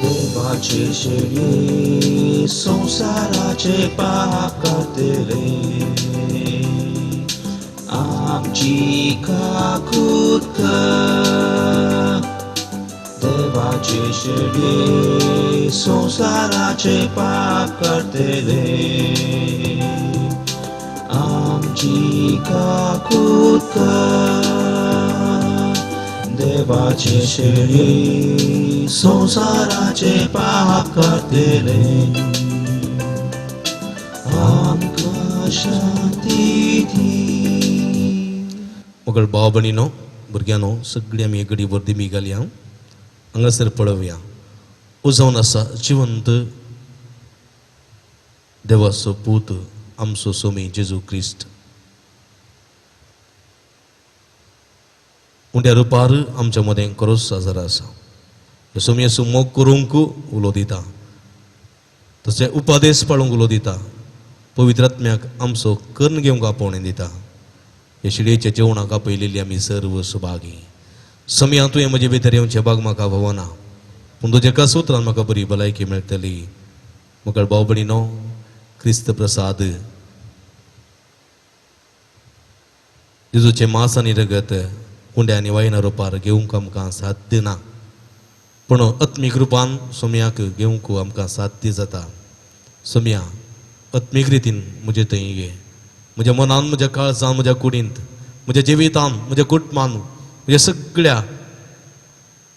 देवाचे शेळये संवसाराचे पाप काडटले, आमची काकूत कर. देवाचे शेळये संवसाराचे पाप काडटले, आमची काकूत कर देवाचे शेळये संवसाराचे पाप काडटले आमकां शांती दी. मगळ भाव भयणीनो भुरग्यांनो सगळीं आमी एक घडी दिमी घालया हांगासर पळोवया उजोवन आसा जिवंत देवाचो पूत आमचो सोमी जेजू क्रिस्त उंड्या रुपार आमच्या मदें खरोच साजर आसा. सोमयेचो मोग करूंक उलो दिता, तशें उपदेश पाळूंक उलो दिता, पवित्र आत्म्याक आमचो कर्ण घेवंक आपोवणें दिता. हे शिडयेच्या जेवणाक आपयलेली आमी सर्व सुभागी. समया तुवें म्हजे भितर येवचें भाग म्हाका भोवना, पूण तुज्या एका उतरान म्हाका बरी भलायकी मेळटली. मुखार भाव भयणीनो क्रिस्त प्रसाद जेजूचें मांस आनी रगत कुंड्या आनी वायना रुपार घेवंक आमकां साध्य ना, पूण आत्मीक रुपान सोम्याक घेवंक आमकां साध्य जाता. सोम्या आत्मीक रितीन म्हजे थंय ये, म्हज्या मनान, म्हज्या काळजान, म्हज्या कुडींत, म्हज्या जिवितान, म्हज्या कुटुंबान, म्हज्या सगळ्या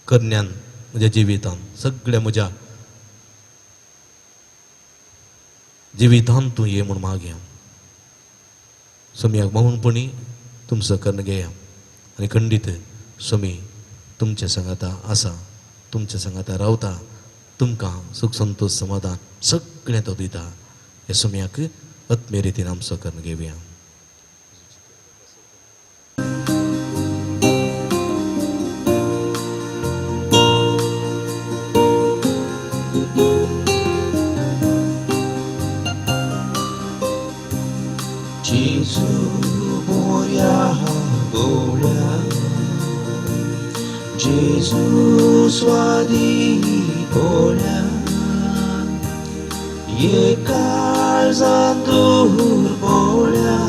करण्यान, म्हज्या जिवितान, सगळ्या म्हज्या जिवितान तूं ये म्हूण मागया. सोम्याक मौनपणी तुमचो कर्ण घेया आनी खंडीत सोमी तुमच्या सांगाता आसा, तुमच्या सांगाता रावता, तुमकां सुख संतोष समाधान सगळें तो दिता. हे सोम्याक आत्मीय रितीन आमचो कर्ण घेवया. Gesù moria vola, Gesù swadi vola, ye calzandur vola,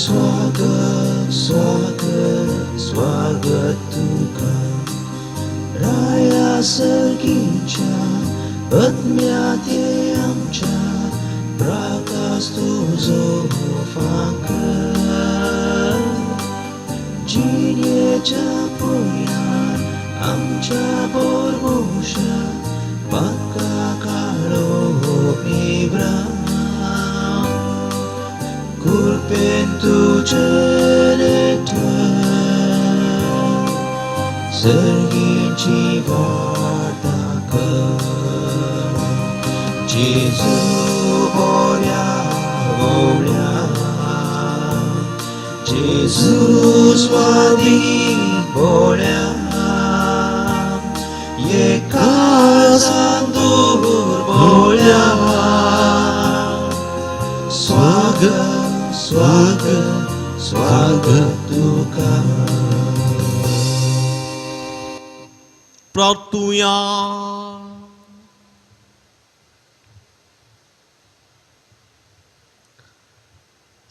swagat swagat swagat tuka, raya sergincha, atmyate amcha. Prakash तुजो फांकर जिणेच्या पयल्यार आमच्या बोरबोशा पाका काळो पिब्रा कुरपेन तुजें सर्गीची वार्ता कर. जेजू बोल्या बोल्या, जेजू स्वादी बोल्या, ये काळजांदूर बोल्या, स्वागत स्वागत स्वागत तुका. प्रार्थुया.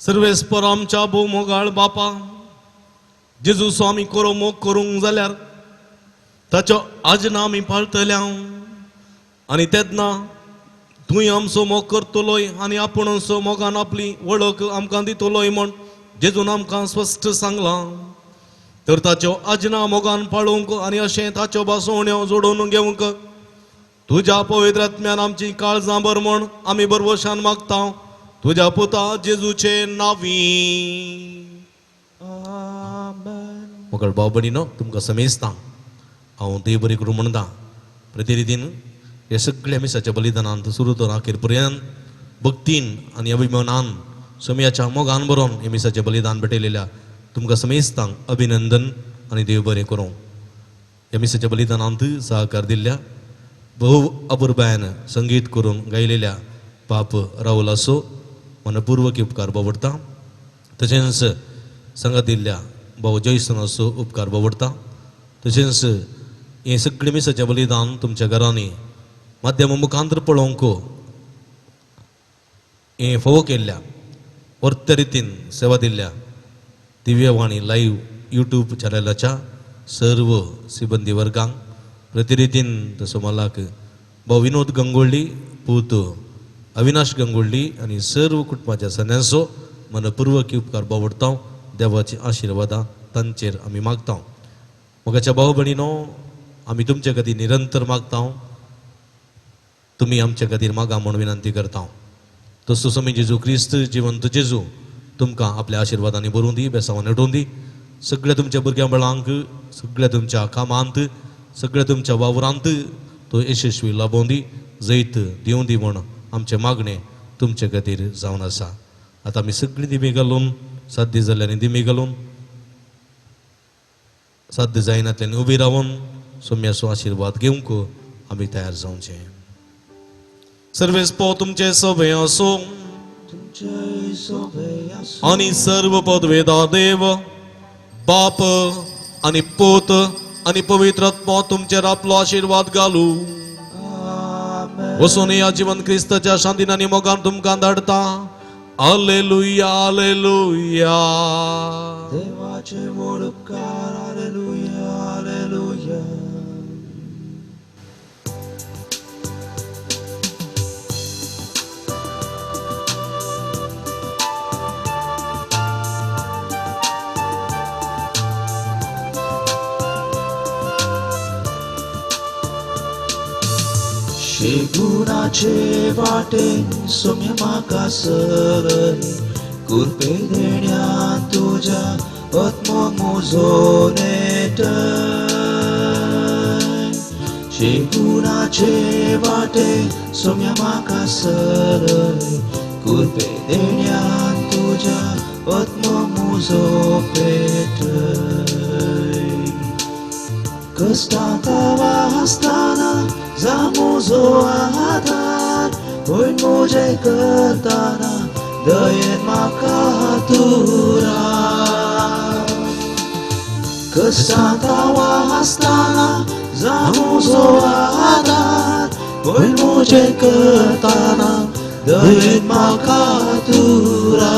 सर्वेस्पर आमच्या भोव मोगाळ बापा, जेजू स्वामी कोरो मोग करूंक जाल्यार ताचो आजना आमी पाळटले आनी तेन्ना तूंय आमचो मोग करतलोय आनी आपूण मोगान आपली वळख आमकां दितलोय म्हण जेजून आमकां स्पश्ट सांगलां. तर ताच्यो आजना मोगान पाळूंक आनी अशें ताच्यो भासोवण्यो जोडून घेवंक तुज्या पवित्र आत्म्यान आमची काळजां भर म्हण आमी बरवशान मागता तुज्या पुता जेजूचे नावी. मगळ भाव भयणीनो तुमकां समेजता हांव देव बरी करूं म्हणटा. प्रतिरितीन हे सगळ्या मिसाच्या बलिदानांत सुरू तर अखेर पर्यंत भक्तीन आनी अभिमानान सोमयाच्या मोगान बरोवन हे मिसाचें बलिदान भेटयलेल्या तुमकां समेजतांक अभिनंदन आनी देव बरें करूं. ह्या मिसाच्या बलिदानांत सहकार दिल्ल्या भोव अपुरबायान संगीत करून गायलेल्या पाप राहुल असो मनपूर्वक उपकार बावडटा. तशेंच संगात दिल्ल्या भाव जयसन असो उपकार बावडटा. तशेंच हें सगळें मिसाचें बलिदान तुमच्या घरांनी माध्यम मुखांतर पळोवंक हें फावो केल्ल्या वर्त रितीन सेवा दिल्ल्या दिव्यवाणी लायव्ह यूट्यूब चॅनलाच्या सर्व सिबंदी वर्गांक प्रतिरितीन तसो मालाक भाव विनोद गंगोळ्ळी पूत अविनाश गंगोल्ली आनी सर्व कुटुंबाच्या सन्यांचो मनपूर्वक उपकार बावडता. देवाची आशिर्वादां तांचेर आमी मागता. मोगाच्या भाव भयणीनो, आमी तुमचे खातीर निरंतर मागता, तुमी आमचे खातीर मागा म्हूण विनंती करता. तसो समी जेजू क्रिस्त जिवंत जेजू तुमकां आपल्या आशिर्वादांनी भरून दी, बेसांवान नटोवन दी. सगळ्या तुमच्या भुरग्यां बळांक, सगळ्या तुमच्या कामांत, सगळ्या तुमच्या वावरांत तो यशस्वी लाबोवन दी, जैत दिवं दी म्हूण आमचें मागणें तुमचे खातीर जावन आसा. आतां आमी सगळीं दिमी घालून, साध्य जाल्ल्यांनी दिमी घालून, साध्य जायनातल्यान उबी रावन सोम्याचो आशिर्वाद घेवंक आमी तयार जावचें. सर्वेस पो तुमचे सभे आसूं आनी सर्व पदवेदा देव बाप आनी पूत आनी पवित्र आत्मो तुमचेर आपलो आशिर्वाद घालू. वचून ह्या जिवन क्रिस्ताच्या शांतीन आनी मोगान तुमकां धाडटा. Alleluia, alleluia. देवाचे व्हड उपकार. Alleluia, alleluia. शेगुणाचे वाटेन सोम्या म्हाका सरय, कृपे देण्यान तुज्या आत्मो म्हजो नेटय. शेगुणाचे वाटेन सोम्या म्हाका सरय, कृपे देण्यान तुज्या आत्मो म्हजो पेटय. कश्टांत आसतना जा म्हजो आदार, होय म्हजें करतना दयेन म्हाका तुरा. कश्टांत आसतना जा म्हजो आदार, होय म्हजें करतना दयेन म्हाका तुरा.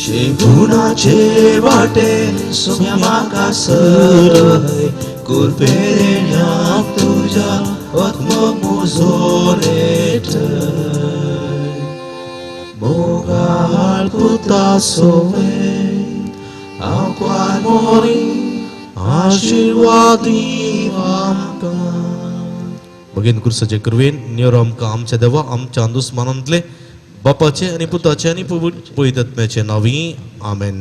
शेगुणाचे वाटेन सोम्या म्हाका सरय, कृपे देण्यान तुज्या आत्मो म्हजो नेटय. मोगाळ पुता सोवे हांव क्वार मोरी आशिर्वादी आमकां. भगीन कुर्साचे कृवेन निरो आमकां आमच्या देवा आमच्या दुस्मानांतले बापाचे आनी पुताचे आनी पवित्र आत्म्याचे नांवी आमेन.